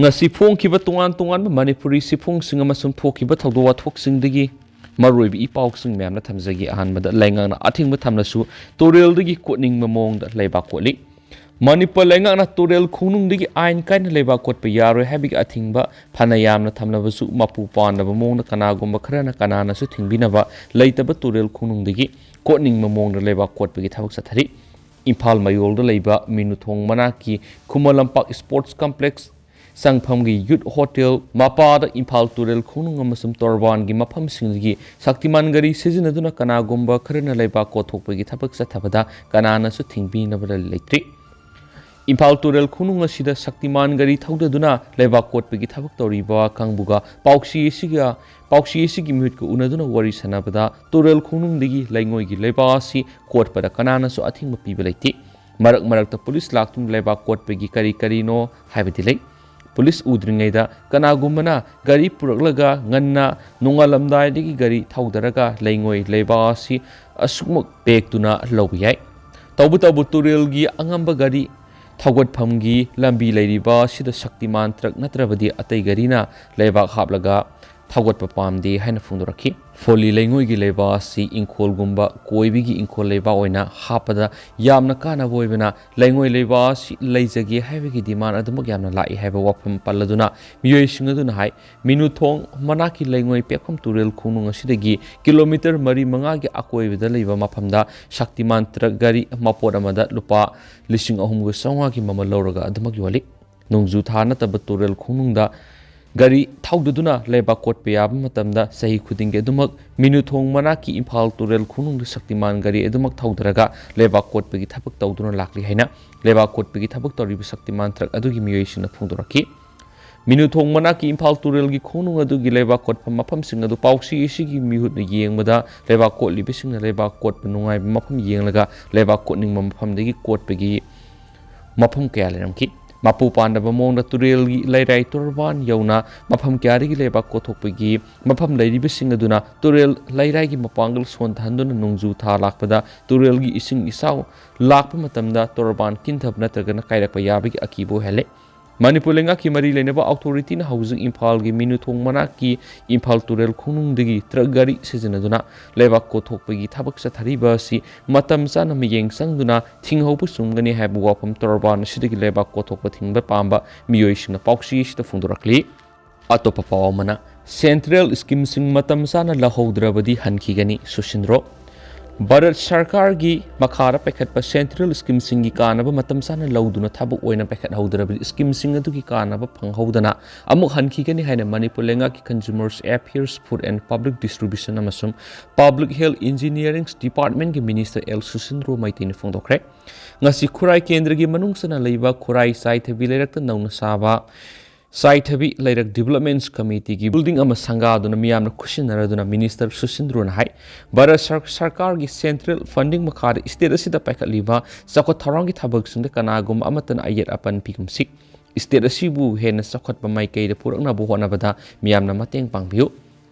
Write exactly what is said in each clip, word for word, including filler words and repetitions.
ꯉꯁꯤ ꯐꯣꯡꯈꯤꯕ ꯇꯣꯉꯥꯟ ꯇꯣꯉꯥꯟꯕ ꯃꯅꯤꯄꯨꯔꯤ ꯁꯤꯐꯣꯡꯁꯤꯡ ꯑꯃꯁꯨꯡ ꯊꯣꯛꯈꯤꯕ ꯊꯧꯗꯣꯛ ꯋꯥꯊꯣꯛꯁꯤꯡꯗꯒꯤ ꯃꯔꯨꯑꯣꯏꯕ ꯏ ꯄꯥꯎꯁꯤꯡ ꯃꯌꯥꯝꯅ ꯊꯝꯖꯒꯦ꯫ ꯑꯍꯥꯟꯕꯗ, ꯂꯩꯉꯥꯛꯅ ꯑꯊꯤꯡꯕ ꯊꯝꯂꯁꯨ ꯇꯨꯔꯦꯜꯗꯒꯤ ꯀꯣꯠꯅꯤꯡꯕ ꯃꯑꯣꯡꯗ ꯂꯩꯕꯥꯛ ꯀꯣꯠꯂꯤ꯫ ꯃꯅꯤꯄꯨꯔ ꯂꯩꯉꯥꯛꯅ ꯇꯨꯔꯦꯜ ꯈꯣꯡꯅꯨꯡꯗꯒꯤ ꯑꯥꯏꯟ ꯀꯥꯏꯅ ꯂꯩꯕꯥꯛ ꯀꯣꯠꯄ ꯌꯥꯔꯣꯏ ꯍꯥꯏꯕꯒꯤ ꯑꯊꯤꯡꯕ ꯐꯅ ꯌꯥꯝꯅ ꯊꯝꯂꯕꯁꯨ, ꯃꯄꯨ ꯄꯥꯟꯗꯕ ꯃꯑꯣꯡꯗ ꯀꯅꯥꯒꯨꯝꯕ ꯈꯔꯅ ꯀꯅꯥꯅꯁꯨ ꯊꯤꯡꯕꯤꯅꯕ ꯂꯩꯇꯕ ꯇꯨꯔꯦꯜ ꯈꯣꯡꯅꯨꯡꯗꯒꯤ ꯀꯣꯠꯅꯤꯡꯕ ꯃꯑꯣꯡꯗ ꯂꯩꯕꯥꯛ ꯀꯣꯠꯄꯒꯤ ꯊꯕꯛ ꯆꯠꯊꯔꯤ꯫ ꯏꯝꯐꯥꯜ ꯃꯌꯣꯜꯗ ꯂꯩꯕ ꯃꯤꯅꯨꯊꯣꯡ ꯃꯅꯥꯛꯀꯤ ꯈꯨꯃꯟ ꯂꯝꯄꯥꯛ ꯁ꯭ꯄꯣꯔꯠꯁ ꯀꯝꯄ꯭ꯂꯦꯛꯁ ꯆꯪꯐꯝꯒꯤ ꯌꯨꯠ ꯍꯣꯇꯦꯜ ꯃꯄꯥꯗ ꯏꯝꯐꯥꯜ ꯇꯨꯔꯦꯜ ꯈꯣꯡꯅꯨꯡ ꯑꯃꯁꯨꯡ ꯇꯣꯔꯕꯥꯟꯒꯤ ꯃꯐꯝꯁꯤꯡꯗꯒꯤ ꯁꯛꯇꯤꯃꯥꯟ ꯒꯥꯔꯤ ꯁꯤꯖꯤꯟꯅꯗꯨꯅ ꯀꯅꯥꯒꯨꯝꯕ ꯈꯔꯅ ꯂꯩꯕꯥꯛ ꯀꯣꯠꯊꯣꯛꯄꯒꯤ ꯊꯕꯛ ꯆꯠꯊꯕꯗ ꯀꯅꯥꯅꯁꯨ ꯊꯤꯡꯕꯤꯅꯕ ꯂꯩꯇ꯭ꯔꯤ꯫ ꯏꯝꯐꯥꯜ ꯇꯨꯔꯦꯜ ꯈꯣꯡꯅꯨꯡ ꯑꯁꯤꯗ ꯁꯛꯇꯤꯃꯥꯟ ꯒꯥꯔꯤ ꯊꯧꯗꯗꯨꯅ ꯂꯩꯕꯥꯛ ꯀꯣꯠꯄꯒꯤ ꯊꯕꯛ ꯇꯧꯔꯤꯕ ꯀꯥꯡꯕꯨꯒ ꯄꯥꯎꯆꯦ ꯑꯁꯤꯒ, ꯄꯥꯎꯆꯦ ꯑꯁꯤꯒꯤ ꯃꯤꯍꯨꯠꯀ ꯎꯅꯗꯨꯅ ꯋꯥꯔꯤ ꯁꯥꯟꯅꯕꯗ ꯇꯨꯔꯦꯜ ꯈꯣꯡꯅꯨꯡꯗꯒꯤ ꯂꯩꯉꯣꯏꯒꯤ ꯂꯩꯕꯥꯛ ꯑꯁꯤ ꯀꯣꯠꯄꯗ ꯀꯅꯥꯅꯁꯨ ꯑꯊꯤꯡꯕ ꯄꯤꯕ ꯂꯩꯇꯦ꯫ ꯃꯔꯛ ꯃꯔꯛꯇ ꯄꯨꯂꯤꯁ ꯂꯥꯛꯇꯨꯅ ꯂꯩꯕꯥꯛ ꯀꯣꯠꯄꯒꯤ ꯀꯔꯤ ꯀꯔꯤꯅꯣ ꯍꯥꯏꯕꯗꯤ ꯂꯩ꯫ ꯄꯨꯂꯤꯁ ꯎꯗ꯭ꯔꯤꯉꯩꯗ ꯀꯅꯥꯒꯨꯝꯕꯅ ꯒꯥꯔꯤ ꯄꯨꯔꯛꯂꯒ ꯉꯟꯅ ꯅꯣꯡꯉꯥꯜꯂꯝꯗꯥꯏꯗꯒꯤ ꯒꯥꯔꯤ ꯊꯧꯗꯔꯒ ꯂꯩꯉꯣꯏ ꯂꯩꯕꯥꯛ ꯑꯁꯤ ꯑꯁꯨꯛꯃꯛ ꯄꯦꯛꯇꯨꯅ ꯂꯧꯕ ꯌꯥꯏ꯫ ꯇꯧꯕꯇꯕꯨ ꯇꯨꯔꯦꯜꯒꯤ ꯑꯉꯝꯕ ꯒꯥꯔꯤ ꯊꯧꯒꯠꯐꯝꯒꯤ ꯂꯝꯕꯤ ꯂꯩꯔꯤꯕ ꯑꯁꯤꯗ ꯁꯛꯇꯤꯃꯥꯟ ꯇ꯭ꯔꯛ ꯅꯠꯇ꯭ꯔꯕꯗꯤ ꯑꯇꯩ ꯒꯥꯔꯤꯅ ꯂꯩꯕꯥꯛ ꯍꯥꯞꯂꯒ ꯊꯧꯒꯠꯄ ꯄꯥꯝꯗꯦ ꯍꯥꯏꯅ ꯐꯣꯡꯗꯣꯔꯛꯈꯤ꯫ ꯐꯣꯜꯂꯤ ꯂꯩꯉꯣꯏꯒꯤ ꯂꯩꯕꯥꯛ ꯑꯁꯤ ꯏꯪꯈꯣꯜꯒꯨꯝꯕ ꯀꯣꯏꯕꯒꯤ ꯏꯪꯈꯣꯜ ꯂꯩꯕꯥꯛ ꯑꯣꯏꯅ ꯍꯥꯞꯄꯗ ꯌꯥꯝꯅ ꯀꯥꯟꯅꯕ ꯑꯣꯏꯕꯅ ꯂꯩꯉꯣꯏ ꯂꯩꯕꯥꯛ ꯑꯁꯤ ꯂꯩꯖꯒꯦ ꯍꯥꯏꯕꯒꯤ ꯗꯤꯃꯥꯟ ꯑꯗꯨꯃꯛ ꯌꯥꯝꯅ ꯂꯥꯛꯏ ꯍꯥꯏꯕ ꯋꯥꯐꯝ ꯄꯜꯂꯗꯨꯅ ꯃꯤꯑꯣꯏꯁꯤꯡ ꯑꯗꯨꯅ ꯍꯥꯏ, ꯃꯤꯅꯨꯊꯣꯡ ꯃꯅꯥꯛꯀꯤ ꯂꯩꯉꯣꯏ ꯄꯦꯛꯐꯝ ꯇꯨꯔꯦꯜ ꯈꯣꯡꯅꯨꯡ ꯑꯁꯤꯗꯒꯤ ꯀꯤꯂꯣꯃꯤꯇꯔ ꯃꯔꯤ ꯃꯉꯥꯒꯤ ꯑꯀꯣꯏꯕꯗ ꯂꯩꯕ ꯃꯐꯝꯗ ꯁꯛꯇꯤꯃꯥꯟ ꯇ꯭ꯔꯛ ꯒꯥꯔꯤ ꯃꯄꯣꯠ ꯑꯃꯗ ꯂꯨꯄꯥ ꯂꯤꯁꯤꯡ ꯑꯍꯨꯝꯒ ꯆꯥꯝꯃꯉꯥꯒꯤ ꯃꯃꯜ ꯂꯧꯔꯒ ꯑꯗꯨꯃꯛ ꯌꯣꯜꯂꯤ꯫ ꯅꯣꯡꯖꯨ ꯊꯥ ꯅꯠꯇꯕ ꯇꯨꯔꯦꯜ ꯈꯣꯡꯅꯨꯡꯗ ꯒꯥꯔꯤ ꯊꯧꯗꯗꯨꯅ ꯂꯩꯕꯥꯛ ꯀꯣꯠꯄ ꯌꯥꯕ ꯃꯇꯝꯗ ꯆꯍꯤ ꯈꯨꯗꯤꯡꯒꯤ ꯑꯗꯨꯃꯛ ꯃꯤꯅꯨꯊꯣꯡ ꯃꯅꯥꯛꯀꯤ ꯏꯝꯐꯥꯜ ꯇꯨꯔꯦꯜ ꯈꯣꯡꯅꯨꯡꯗ ꯁꯛꯇꯤꯃꯥꯟ ꯒꯥꯔꯤ ꯑꯗꯨꯃꯛ ꯊꯧꯗꯔꯒ ꯂꯩꯕꯥꯛ ꯀꯣꯠꯄꯒꯤ ꯊꯕꯛ ꯇꯧꯗꯨꯅ ꯂꯥꯛꯂꯤ ꯍꯥꯏꯅ ꯂꯩꯕꯥꯛ ꯀꯣꯠꯄꯒꯤ ꯊꯕꯛ ꯇꯧꯔꯤꯕ ꯁꯛꯇꯤꯃꯥꯟ ꯇ꯭ꯔꯛ ꯑꯗꯨꯒꯤ ꯃꯤꯑꯣꯏꯁꯤꯡꯅ ꯐꯣꯡꯗꯣꯔꯛꯈꯤ꯫ ꯃꯤꯅꯨꯊꯣꯡ ꯃꯅꯥꯛꯀꯤ ꯏꯝꯐꯥꯜ ꯇꯨꯔꯦꯜꯒꯤ ꯈꯣꯡꯅꯨꯡ ꯑꯗꯨꯒꯤ ꯂꯩꯕꯥꯛ ꯀꯣꯠꯐꯝ ꯃꯐꯝꯁꯤꯡ ꯑꯗꯨ ꯄꯥꯎꯆꯦ ꯑꯁꯤꯒꯤ ꯃꯤꯍꯨꯠꯅ ꯌꯦꯡꯕꯗ ꯂꯩꯕꯥꯛ ꯀꯣꯠꯂꯤꯕꯁꯤꯡꯅ ꯂꯩꯕꯥꯛ ꯀꯣꯠꯄ ꯅꯨꯡꯉꯥꯏꯕ ꯃꯐꯝ ꯌꯦꯡꯂꯒ ꯂꯩꯕꯥꯛ ꯀꯣꯠꯅꯤꯡꯕ ꯃꯐꯝꯗꯒꯤ ꯀꯣꯠꯄꯒꯤ ꯃꯐꯝ ꯀꯌꯥ ꯂꯩꯔꯝꯈꯤ꯫ ꯃꯄꯨ ꯄꯥꯟꯗꯕ ꯃꯑꯣꯡꯗ ꯇꯨꯔꯦꯜꯒꯤ ꯂꯩꯔꯥꯏ ꯇꯣꯔꯕꯥꯟ ꯌꯧꯅ ꯃꯐꯝ ꯀꯌꯥꯗꯒꯤ ꯂꯩꯕꯥꯛ ꯀꯣꯠꯊꯣꯛꯄꯒꯤ ꯃꯐꯝ ꯂꯩꯔꯤꯕꯁꯤꯡ ꯑꯗꯨꯅ ꯇꯨꯔꯦꯜ ꯂꯩꯔꯥꯏꯒꯤ ꯃꯄꯥꯡꯒꯜ ꯁꯣꯟꯊꯍꯟꯗꯨꯅ ꯅꯣꯡꯖꯨ ꯊꯥ ꯂꯥꯛꯄꯗ ꯇꯨꯔꯦꯜꯒꯤ ꯏꯁꯤꯡ ꯏꯆꯥꯎ ꯂꯥꯛꯄ ꯃꯇꯝꯗ ꯇꯣꯔꯕꯥꯟ ꯀꯤꯟꯊꯕ ꯅꯠꯇ꯭ꯔꯒꯅ ꯀꯥꯏꯔꯛꯄ ꯌꯥꯕꯒꯤ ꯑꯀꯤꯕ ꯑꯣꯏꯍꯜꯂꯦ꯫ ꯃꯅꯤꯄꯨꯔ ꯂꯩꯉꯥꯛꯀꯤ ꯃꯔꯤ ꯂꯩꯅꯕ ꯑꯣꯊꯣꯔꯤꯇꯤꯅ ꯍꯧꯖꯤꯛ ꯏꯝꯐꯥꯜꯒꯤ ꯃꯤꯅꯨꯊꯣꯡ ꯃꯅꯥꯛꯀꯤ ꯏꯝꯐꯥꯜ ꯇꯨꯔꯦꯜ ꯈꯣꯡꯅꯨꯡꯗꯒꯤ ꯇ꯭ꯔꯛ ꯒꯥꯔꯤ ꯁꯤꯖꯤꯟꯅꯗꯨꯅ ꯂꯩꯕꯥꯛ ꯀꯣꯊꯣꯛꯄꯒꯤ ꯊꯕꯛ ꯆꯠꯊꯔꯤꯕ ꯑꯁꯤ ꯃꯇꯝ ꯆꯥꯅ ꯃꯤꯠꯌꯦꯡ ꯆꯪꯗꯨꯅ ꯊꯤꯡꯍꯧꯕ ꯆꯨꯝꯒꯅꯤ ꯍꯥꯏꯕ ꯋꯥꯐꯝ ꯇꯣꯔꯕꯥꯟ ꯑꯁꯤꯗꯒꯤ ꯂꯩꯕꯥꯛ ꯀꯣꯊꯣꯛꯄ ꯊꯤꯡꯕ ꯄꯥꯝꯕ ꯃꯤꯑꯣꯏꯁꯤꯡꯅ ꯄꯥꯎꯆꯦ ꯑꯁꯤꯗ ꯐꯣꯡꯗꯣꯔꯛꯂꯤ꯫ ꯑꯇꯣꯞꯄ ꯄꯥꯎ ꯑꯃꯅ, ꯁꯦꯟꯇ꯭ꯔꯦꯜ ꯁ꯭ꯀꯤꯝꯁꯤꯡ ꯃꯇꯝ ꯆꯥꯅ ꯂꯧꯍꯧꯗ꯭ꯔꯕꯗꯤ ꯍꯟꯈꯤꯒꯅꯤ, ꯁꯨꯁꯤꯟꯗ꯭ꯔꯣ꯫ ꯚꯥꯔꯠ ꯁꯔꯀꯥꯔꯒꯤ ꯃꯈꯥꯗ ꯄꯥꯏꯈꯠꯄ ꯁꯦꯟꯇ꯭ꯔꯦꯜ ꯁ꯭ꯀꯤꯝꯁꯤꯡꯒꯤ ꯀꯥꯟꯅꯕ ꯃꯇꯝ ꯆꯥꯅ ꯂꯧꯗꯨꯅ ꯊꯕꯛ ꯑꯣꯏꯅ ꯄꯥꯏꯈꯠꯍꯧꯗ꯭ꯔꯕꯗꯤ ꯁ꯭ꯀꯤꯝꯁꯤꯡ ꯑꯗꯨꯒꯤ ꯀꯥꯟꯅꯕ ꯐꯪꯍꯧꯗꯅ ꯑꯃꯨꯛ ꯍꯟꯈꯤꯒꯅꯤ ꯍꯥꯏꯅ ꯃꯅꯤꯄꯨꯔ ꯂꯩꯉꯥꯛꯀꯤ Consumers Affairs, Food and Public Distribution ꯑꯃꯁꯨꯡ Public Health Engineering Departmentꯀꯤ Minister ꯑꯦꯜ ꯁꯨꯁꯤꯟꯗ꯭ꯔꯣ ꯃꯩꯇꯩꯅ ꯐꯣꯡꯗꯣꯛꯈ꯭ꯔꯦ꯫ ꯉꯁꯤ ꯈꯨꯔꯥꯏ ꯀꯦꯟꯗ꯭ꯔꯒꯤ ꯃꯅꯨꯡ ꯆꯟꯅ ꯂꯩꯕ ꯈꯨꯔꯥꯏ ꯆꯥꯏꯊꯕꯤ ꯂꯩꯔꯛꯇ ꯅꯧꯅ ꯁꯥꯕ ꯆꯥꯏꯊꯕꯤ ꯂꯩꯔꯛ Developments Committeeꯒꯤ building ꯑꯃ ꯁꯪꯒꯥꯗꯨꯅ ꯃꯤꯌꯥꯝꯅ ꯈꯨꯠꯁꯤꯟꯅꯔꯗꯨꯅ Minister ꯁꯨꯁꯤꯟꯗ꯭ꯔꯣꯅ ꯍꯥꯏ, ꯚꯥꯔꯠ ꯁꯔ-, ꯁꯔꯀꯥꯔꯒꯤ central funding ꯃꯈꯥꯗ state ꯑꯁꯤꯗ ꯄꯥꯏꯈꯠꯂꯤꯕ ꯆꯥꯎꯈꯠ ꯊꯧꯔꯥꯡꯒꯤ ꯊꯕꯛꯁꯤꯡꯗ ꯀꯅꯥꯒꯨꯝꯕ ꯑꯃꯠꯇꯅ ꯑꯌꯦꯠ ꯑꯄꯟ ꯄꯤꯒꯨꯝꯁꯤ꯫ State ꯑꯁꯤꯕꯨ ꯍꯦꯟꯅ ꯆꯥꯎꯈꯠꯄ ꯃꯥꯏꯀꯩꯗ ꯄꯨꯔꯛꯅꯕ ꯍꯣꯠꯅꯕꯗ ꯃꯤꯌꯥꯝꯅ ꯃꯇꯦꯡ ꯄꯥꯡꯕꯤꯌꯨ꯫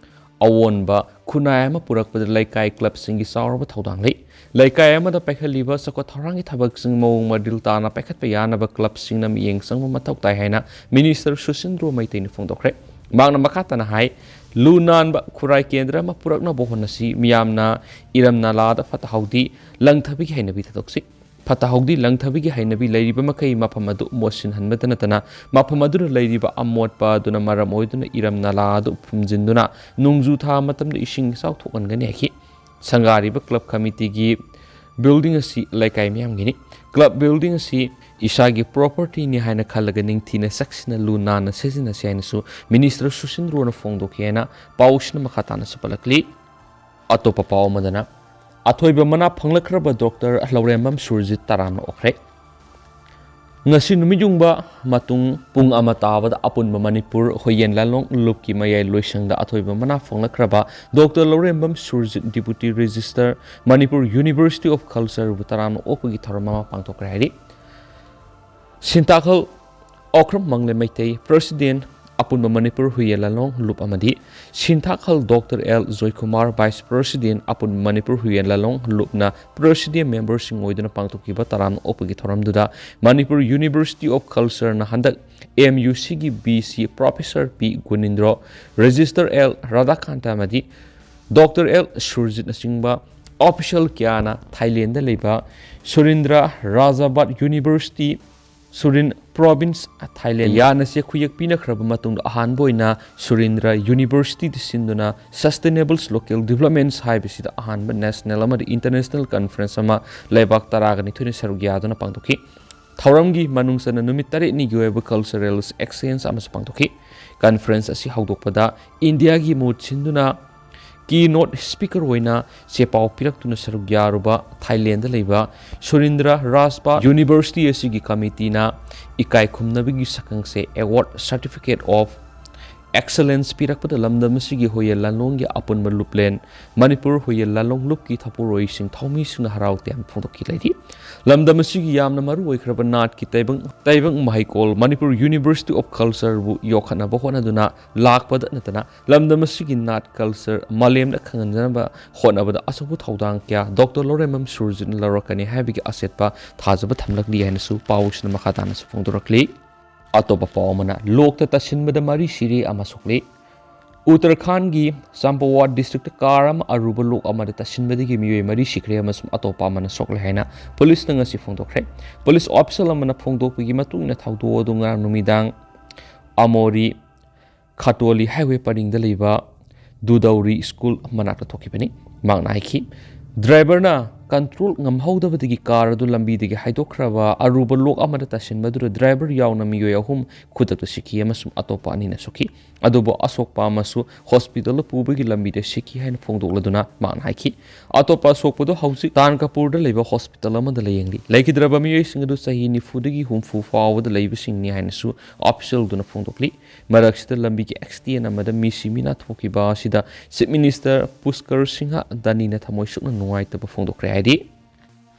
ꯑꯑꯣꯟꯕ ꯈꯨꯟꯅꯥꯏ ꯑꯃ ꯄꯨꯔꯛꯄꯗ ꯂꯩꯀꯥꯏ clubꯁꯤꯡꯒꯤ ꯆꯥꯎꯔꯕ ꯊꯧꯗꯥꯡ ꯂꯩ꯫ ꯂꯩꯀꯥꯏ ꯑꯃꯗ ꯄꯥꯏꯈꯠꯂꯤꯕ ꯆꯥꯎꯈꯠ ꯊꯧꯔꯥꯡꯒꯤ ꯊꯕꯛꯁꯤꯡ ꯃꯑꯣꯡ ꯃꯔꯤꯜ ꯇꯥꯅ ꯄꯥꯏꯈꯠꯄ ꯌꯥꯅꯕ clubꯁꯤꯡꯅ ꯃꯤꯠꯌꯦꯡ ꯆꯪꯕ ꯃꯊꯧ ꯇꯥꯏ ꯍꯥꯏꯅ Minister ꯁꯨꯁꯤꯟꯗ꯭ꯔꯣ ꯃꯩꯇꯩꯅ ꯐꯣꯡꯗꯣꯛꯈ꯭ꯔꯦ꯫ ꯃꯍꯥꯛꯅ ꯃꯈꯥ ꯇꯥꯅ ꯍꯥꯏ, ꯂꯨ ꯅꯥꯟꯕ ꯈꯨꯔꯥꯏ ꯀꯦꯟꯗ꯭ꯔ ꯑꯃ ꯄꯨꯔꯛꯅꯕ ꯍꯣꯠꯅꯁꯤ, ꯃꯤꯌꯥꯝꯅ ꯏꯔꯝ ꯅꯂꯥꯗ ꯐꯠꯇ ꯍꯥꯎꯗꯤ ꯂꯪꯊꯕꯒꯤ ꯍꯩꯅꯕꯤ ꯊꯥꯗꯣꯛꯁꯤ꯫ ꯐꯠꯇ ꯍꯥꯎꯗꯤ ꯂꯪꯊꯕꯒꯤ ꯍꯩꯅꯕꯤ ꯂꯩꯔꯤꯕ ꯃꯈꯩ ꯃꯐꯝ ꯑꯗꯨ ꯃꯣꯠꯁꯤꯟꯍꯟꯕꯇ ꯅꯠꯇꯅ ꯃꯐꯝ ꯑꯗꯨꯗ ꯂꯩꯔꯤꯕ ꯑꯃꯣꯠꯄ ꯑꯗꯨꯅ ꯃꯔꯝ ꯑꯣꯏꯗꯨꯅ ꯏꯔꯝ ꯅꯂꯥ ꯑꯗꯨ ꯐꯨꯝꯖꯤꯟꯗꯨꯅ ꯅꯣꯡꯖꯨ ꯊꯥ ꯃꯇꯝꯗ ꯏꯁꯤꯡ ꯏꯆꯥꯎ ꯊꯣꯛꯍꯟꯒꯅꯤ ꯍꯥꯏꯈꯤ꯫ ꯁꯪꯒꯥꯔꯤꯕ club committeeꯒꯤ building ꯑꯁꯤ ꯂꯩꯀꯥꯏ ꯃꯤꯌꯥꯝꯒꯤꯅꯤ꯫ Club building ꯑꯁꯤ ꯏꯁꯥꯒꯤ propertyꯅꯤ ꯍꯥꯏꯅ ꯈꯜꯂꯒ ꯅꯤꯡꯊꯤꯅ ꯆꯦꯛꯁꯤꯟꯅ ꯂꯨ ꯅꯥꯟꯅ ꯁꯤꯖꯤꯟꯅꯁꯤ ꯍꯥꯏꯅꯁꯨ Minister ꯁꯨꯁꯤꯟꯗ꯭ꯔꯣꯅ ꯐꯣꯡꯗꯣꯛꯈꯤ ꯍꯥꯏꯅ ꯄꯥꯎꯁꯤꯅ ꯃꯈꯥ ꯇꯥꯅ ꯆꯨꯞꯄꯠꯂꯛꯂꯤ꯫ ꯑꯇꯣꯞꯄ ꯄꯥꯎ ꯑꯃꯗꯅ, ꯑꯊꯣꯏꯕ ꯃꯅꯥ ꯐꯪꯂꯛꯈ꯭ꯔꯕ Doctor ꯂꯧꯔꯦꯝꯕꯝ ꯁꯨꯔꯖꯤꯠ ꯇꯔꯥꯝꯅ ꯑꯣꯛꯈ꯭ꯔꯦ꯫ ꯉꯁꯤ ꯅꯨꯃꯤꯠ ꯌꯨꯡꯕ ꯃꯇꯨꯡ ꯄꯨꯡ ꯑꯃ ꯇꯥꯕꯗ ꯑꯄꯨꯟꯕ ꯃꯅꯤꯄꯨꯔ ꯍꯨꯏꯌꯦꯟ ꯂꯥꯂꯣꯡ ꯂꯨꯞꯀꯤ ꯃꯌꯥꯏ ꯂꯣꯏꯁꯪꯗ ꯑꯊꯣꯏꯕ ꯃꯅꯥ ꯐꯪꯂꯛꯈ꯭ꯔꯕ Doctor Laurembam Surjit, Deputy Registrar, Manipur University of Cultureꯕꯨ ꯇꯔꯥꯝꯅ ꯑꯣꯛꯄꯒꯤ ꯊꯧꯔꯝ ꯑꯃ ꯄꯥꯡꯊꯣꯛꯈ꯭ꯔꯦ ꯍꯥꯏꯔꯤ꯫ ꯁꯤꯟꯇꯥꯈꯜ ꯑꯣꯀ꯭ꯔꯝ ꯃꯪꯂꯦ ꯃꯩꯇꯩ, President, ꯑꯄꯨꯟꯕ ꯃꯅꯤꯄꯨꯔ ꯍꯨꯏꯌꯦꯟ ꯂꯥꯂꯣꯡ ꯂꯨꯞ ꯑꯃꯗꯤ ꯁꯤꯟꯊꯥꯈꯜ doctor L Joykumar, vice president, ꯑꯄꯨꯟꯕ ꯃꯅꯤꯄꯨꯔ ꯍꯨꯏꯌꯦꯟ ꯂꯥꯂꯣꯡ ꯂꯨꯞꯅ ꯄ꯭ꯔꯁꯤꯗꯦꯟ ꯃꯦꯝꯕꯔꯁꯤꯡ ꯑꯣꯏꯗꯨꯅ ꯄꯥꯡꯊꯣꯛꯈꯤꯕ ꯇꯔꯥꯝꯅ ꯑꯣꯛꯄꯒꯤ ꯊꯧꯔꯝꯗꯨꯗ ꯃꯅꯤꯄꯨꯔ ꯌꯨꯅꯤꯚꯔꯁꯤꯇꯤ ꯑꯣꯐ ꯀꯜꯆꯔꯅ ꯍꯟꯗꯛ ꯑꯦꯝ ꯌꯨ ꯁꯤꯒꯤ ꯚꯤ ꯁꯤ ꯄ꯭ꯔꯣꯐꯦꯁꯔ ꯄꯤ ꯒꯨꯅꯤꯟꯗ꯭ꯔꯣ, ꯔꯦꯖꯤꯁꯇꯔ ꯑꯦꯜ ꯔꯥꯙꯥꯀꯥꯟꯇ ꯑꯃꯗꯤ ꯗꯣꯛꯇꯔ ꯑꯦꯜ ꯁꯨꯔꯖꯤꯠꯅꯆꯤꯡꯕ ꯑꯣꯐꯤꯁꯤꯌꯦꯜ ꯀꯌꯥꯅ ꯊꯥꯏꯂꯦꯟꯗ ꯂꯩꯕ ꯁꯨꯔꯤꯟꯗ꯭ꯔ ꯔꯥꯖꯥꯕꯥꯠ ꯌꯨꯅꯤꯚꯔꯁꯤꯇꯤ, ꯁꯨꯔꯤꯟ ꯄ꯭ꯔꯣꯚꯤꯟꯁ, ꯊꯥꯏꯂꯦꯟ ꯌꯥꯅ ꯆꯦꯛꯈꯨꯌꯦꯛ ꯄꯤꯅꯈ꯭ꯔꯕ ꯃꯇꯨꯡꯗ ꯑꯍꯥꯟꯕ ꯑꯣꯏꯅ ꯁꯨꯔꯤꯟꯗ꯭ꯔ ꯌꯨꯅꯤꯚꯔꯁꯤꯇꯤꯗ ꯁꯤꯟꯗꯨꯅ Sustainable Local Developments ꯍꯥꯏꯕꯁꯤꯗ ꯑꯍꯥꯟꯕ ꯅꯦꯁꯅꯦꯜ ꯑꯃꯗꯤ ꯏꯟꯇꯔꯅꯦꯁꯅꯦꯜ ꯀꯟꯐꯔꯦꯟꯁ ꯑꯃ ꯂꯩꯕꯥꯛ ꯇꯔꯥꯒ ꯅꯤꯊꯣꯏꯅ ꯁꯔꯨꯛ ꯌꯥꯗꯨꯅ ꯄꯥꯡꯊꯣꯛꯈꯤ꯫ ꯊꯧꯔꯝꯒꯤ ꯃꯅꯨꯡ ꯆꯟꯅ ꯅꯨꯃꯤꯠ ꯇꯔꯦꯠꯅꯤꯒꯤ ꯑꯣꯏꯕ ꯀꯜꯆꯔꯦꯜ ꯑꯦꯛꯁꯆꯦꯟꯖ ꯑꯃꯁꯨ ꯄꯥꯡꯊꯣꯛꯈꯤ꯫ ꯀꯟꯐꯔꯦꯟꯁ ꯑꯁꯤ ꯍꯧꯗꯣꯛꯄꯗ ꯏꯟꯗꯤꯌꯥꯒꯤ ꯃꯍꯨꯠ ꯁꯤꯟꯗꯨꯅ ꯀꯤ ꯅꯣꯠ ꯁ꯭ꯄꯤꯀꯔ ꯑꯣꯏꯅ ꯆꯦꯄꯥꯎ ꯄꯤꯔꯛꯇꯨꯅ ꯁꯔꯨꯛ ꯌꯥꯔꯨꯕ ꯊꯥꯏꯂꯦꯟꯗ ꯂꯩꯕ ꯁꯨꯔꯤꯟꯗ꯭ꯔ ꯔꯥꯖꯄꯥ ꯌꯨꯅꯤꯚꯔꯁꯤꯇꯤ ꯑꯁꯤꯒꯤ ꯀꯃꯤꯇꯤꯅ ꯏꯀꯥꯏ ꯈꯨꯝꯅꯕꯒꯤ ꯁꯛꯈꯪꯁꯦ ꯑꯦꯋꯥꯔꯗ ꯁꯥꯔꯇꯤꯐꯤꯀꯦꯠ ꯑꯣꯐ ꯑꯦꯛꯁꯂꯦꯟꯁ ꯄꯤꯔꯛꯄꯗ ꯂꯝꯗꯝ ꯑꯁꯤꯒꯤ ꯍꯨꯏꯌꯦꯟ ꯂꯥꯂꯣꯡꯒꯤ ꯑꯄꯨꯟꯕ ꯂꯨꯞꯂꯦꯟ ꯃꯅꯤꯄꯨꯔ ꯍꯨꯏꯌꯦꯟ ꯂꯥꯂꯣꯡ ꯂꯨꯞꯀꯤ ꯊꯧꯄꯨꯔꯣꯏꯁꯤꯡ ꯊꯧꯃꯤꯁꯤꯡꯅ ꯍꯔꯥꯎ ꯇꯌꯥꯝ ꯐꯣꯡꯗꯣꯛꯈꯤ꯫ ꯂꯩꯔꯤ꯫ ꯂꯝꯗꯝ ꯑꯁꯤꯒꯤ ꯌꯥꯝꯅ ꯃꯔꯨ ꯑꯣꯏꯈ꯭ꯔꯕ ꯅꯥꯠꯀꯤ ꯇꯥꯏꯕꯪ, ꯇꯥꯏꯕꯪ ꯃꯍꯩꯀꯣꯜ ꯃꯅꯤꯄꯨꯔ ꯌꯨꯅꯤꯚꯔꯁꯤꯇꯤ ꯑꯣꯐ ꯀꯜꯆꯔꯕꯨ ꯌꯣꯛꯈꯠꯅꯕ ꯍꯣꯠꯅꯗꯨꯅ ꯂꯥꯛꯄꯗ ꯅꯠꯇꯅ ꯂꯝꯗꯝ ꯑꯁꯤꯒꯤ ꯅꯥꯠ ꯀꯜꯆꯔ ꯃꯥꯂꯦꯝꯗ ꯈꯪꯍꯟꯖꯅꯕ ꯍꯣꯠꯅꯕꯗ ꯑꯆꯧꯕ ꯊꯧꯗꯥꯡ ꯀꯌꯥ ꯗꯣꯛꯇꯔ ꯂꯧꯔꯦꯝꯕꯝ ꯁꯨꯔꯖꯤꯠꯅ ꯂꯧꯔꯛꯀꯅꯤ ꯍꯥꯏꯕꯒꯤ ꯑꯆꯦꯠꯄ ꯊꯥꯖꯕ ꯊꯝꯂꯛꯂꯤ ꯍꯥꯏꯅꯁꯨ ꯄꯥꯎꯁꯤꯅ ꯃꯈꯥ ꯇꯥꯅꯁꯨ ꯐꯣꯡꯗꯣꯔꯛꯂꯤ꯫ ꯑꯇꯣꯞꯄ ꯄꯥꯎ ꯑꯃꯅ, ꯂꯣꯛꯇ ꯇꯥꯁꯤꯟꯕꯗ ꯃꯔꯤ ꯁꯤꯔꯦ ꯑꯃ ꯁꯣꯛꯂꯦ꯫ ꯎꯠꯇꯔꯈꯥꯟꯒꯤ ꯆꯥꯝꯄꯋꯥ ꯗꯤꯁꯇ꯭ꯔꯤꯛꯇ ꯀꯥꯔ ꯑꯃ ꯑꯔꯨꯕ ꯂꯣꯛ ꯑꯃꯗ ꯇꯥꯁꯤꯟꯕꯗꯒꯤ ꯃꯤꯑꯣꯏ ꯃꯔꯤ ꯁꯤꯈ꯭ꯔꯦ ꯑꯃꯁꯨꯡ ꯑꯇꯣꯞꯄ ꯑꯃꯅ ꯁꯣꯛꯂꯦ ꯍꯥꯏꯅ ꯄꯨꯂꯤꯁꯅ ꯉꯁꯤ ꯐꯣꯡꯗꯣꯛꯈ꯭ꯔꯦ꯫ ꯄꯨꯂꯤꯁ ꯑꯣꯐꯤꯁꯤꯌꯦꯜ ꯑꯃꯅ ꯐꯣꯡꯗꯣꯛꯄꯒꯤ ꯃꯇꯨꯡ ꯏꯟꯅ, ꯊꯧꯗꯣꯛ ꯑꯗꯨ ꯉꯔꯥꯡ ꯅꯨꯃꯤꯗꯥꯡ ꯑꯃꯣꯔꯤ ꯈꯥꯇꯣꯂꯤ ꯍꯥꯏꯋꯦ ꯄꯔꯤꯡꯗ ꯂꯩꯕ ꯗꯨꯗꯧꯔꯤ ꯁ꯭ꯀꯨꯜ ꯃꯅꯥꯛꯇ ꯊꯣꯛꯈꯤꯕꯅꯤ꯫ ꯃꯍꯥꯛꯅ ꯍꯥꯏꯈꯤ, ꯗ꯭ꯔꯥꯏꯚꯔꯅ ꯀꯟꯇ꯭ꯔꯣꯜ ꯉꯝꯍꯧꯗꯕꯗꯒꯤ ꯀꯥꯔ ꯑꯗꯨ ꯂꯝꯕꯤꯗꯒꯤ ꯍꯥꯏꯗꯣꯛꯈ꯭ꯔꯕ ꯑꯔꯨꯕ ꯂꯣꯛ ꯑꯃꯗ ꯇꯥꯁꯤꯟꯕ ꯑꯗꯨꯗ ꯗ꯭ꯔꯥꯏꯚꯔ ꯌꯥꯎꯅ ꯃꯤꯑꯣꯏ ꯑꯍꯨꯝ ꯈꯨꯗꯛꯇ ꯁꯤꯈꯤ ꯑꯃꯁꯨꯡ ꯑꯇꯣꯞꯄ ꯑꯅꯤꯅ ꯁꯣꯛꯈꯤ꯫ ꯑꯗꯨꯕꯨ ꯑꯁꯣꯛꯄ ꯑꯃꯁꯨ ꯍꯣꯁꯄꯤꯇꯥꯜꯗ ꯄꯨꯕꯒꯤ ꯂꯝꯕꯤꯗ ꯁꯤꯈꯤ ꯍꯥꯏꯅ ꯐꯣꯡꯗꯣꯛꯂꯗꯨꯅ ꯃꯍꯥꯛꯅ ꯍꯥꯏꯈꯤ, ꯑꯇꯣꯞꯄ ꯑꯁꯣꯛꯄꯗꯨ ꯍꯧꯖꯤꯛ ꯇꯥꯟꯀꯥꯄꯨꯔꯗ ꯂꯩꯕ ꯍꯣꯁꯄꯤꯇꯥꯜ ꯑꯃꯗ ꯂꯥꯌꯦꯡꯂꯤ꯫ ꯂꯩꯈꯤꯗ꯭ꯔꯕ ꯃꯤꯑꯣꯏꯁꯤꯡ ꯑꯗꯨ ꯆꯍꯤ ꯅꯤꯐꯨꯗꯒꯤ ꯍꯨꯝꯐꯨ ꯐꯥꯎꯕꯗ ꯂꯩꯕꯁꯤꯡꯅꯤ ꯍꯥꯏꯅꯁꯨ ꯑꯣꯐꯤꯁꯤꯌꯦꯜꯗꯨꯅ ꯐꯣꯡꯗꯣꯛꯂꯤ꯫ ꯃꯔꯛꯁꯤꯗ ꯂꯝꯕꯤꯒꯤ ꯑꯦꯛꯁꯤꯗꯦꯟ ꯑꯃꯗ ꯃꯤ ꯁꯤꯃꯤꯅꯥ ꯊꯣꯛꯈꯤꯕ ꯑꯁꯤꯗ ꯆꯤꯐ ꯃꯤꯅꯤꯁꯇꯔ ꯄꯨꯁꯀꯔ ꯁꯤꯡꯍ ꯙꯥꯅꯤꯅ ꯊꯃꯣꯏ ꯁꯣꯛꯅ ꯅꯨꯡꯉꯥꯏꯇꯕ ꯐꯣꯡꯗꯣꯛꯈ꯭ꯔꯦ ꯍꯥꯏꯔꯤ꯫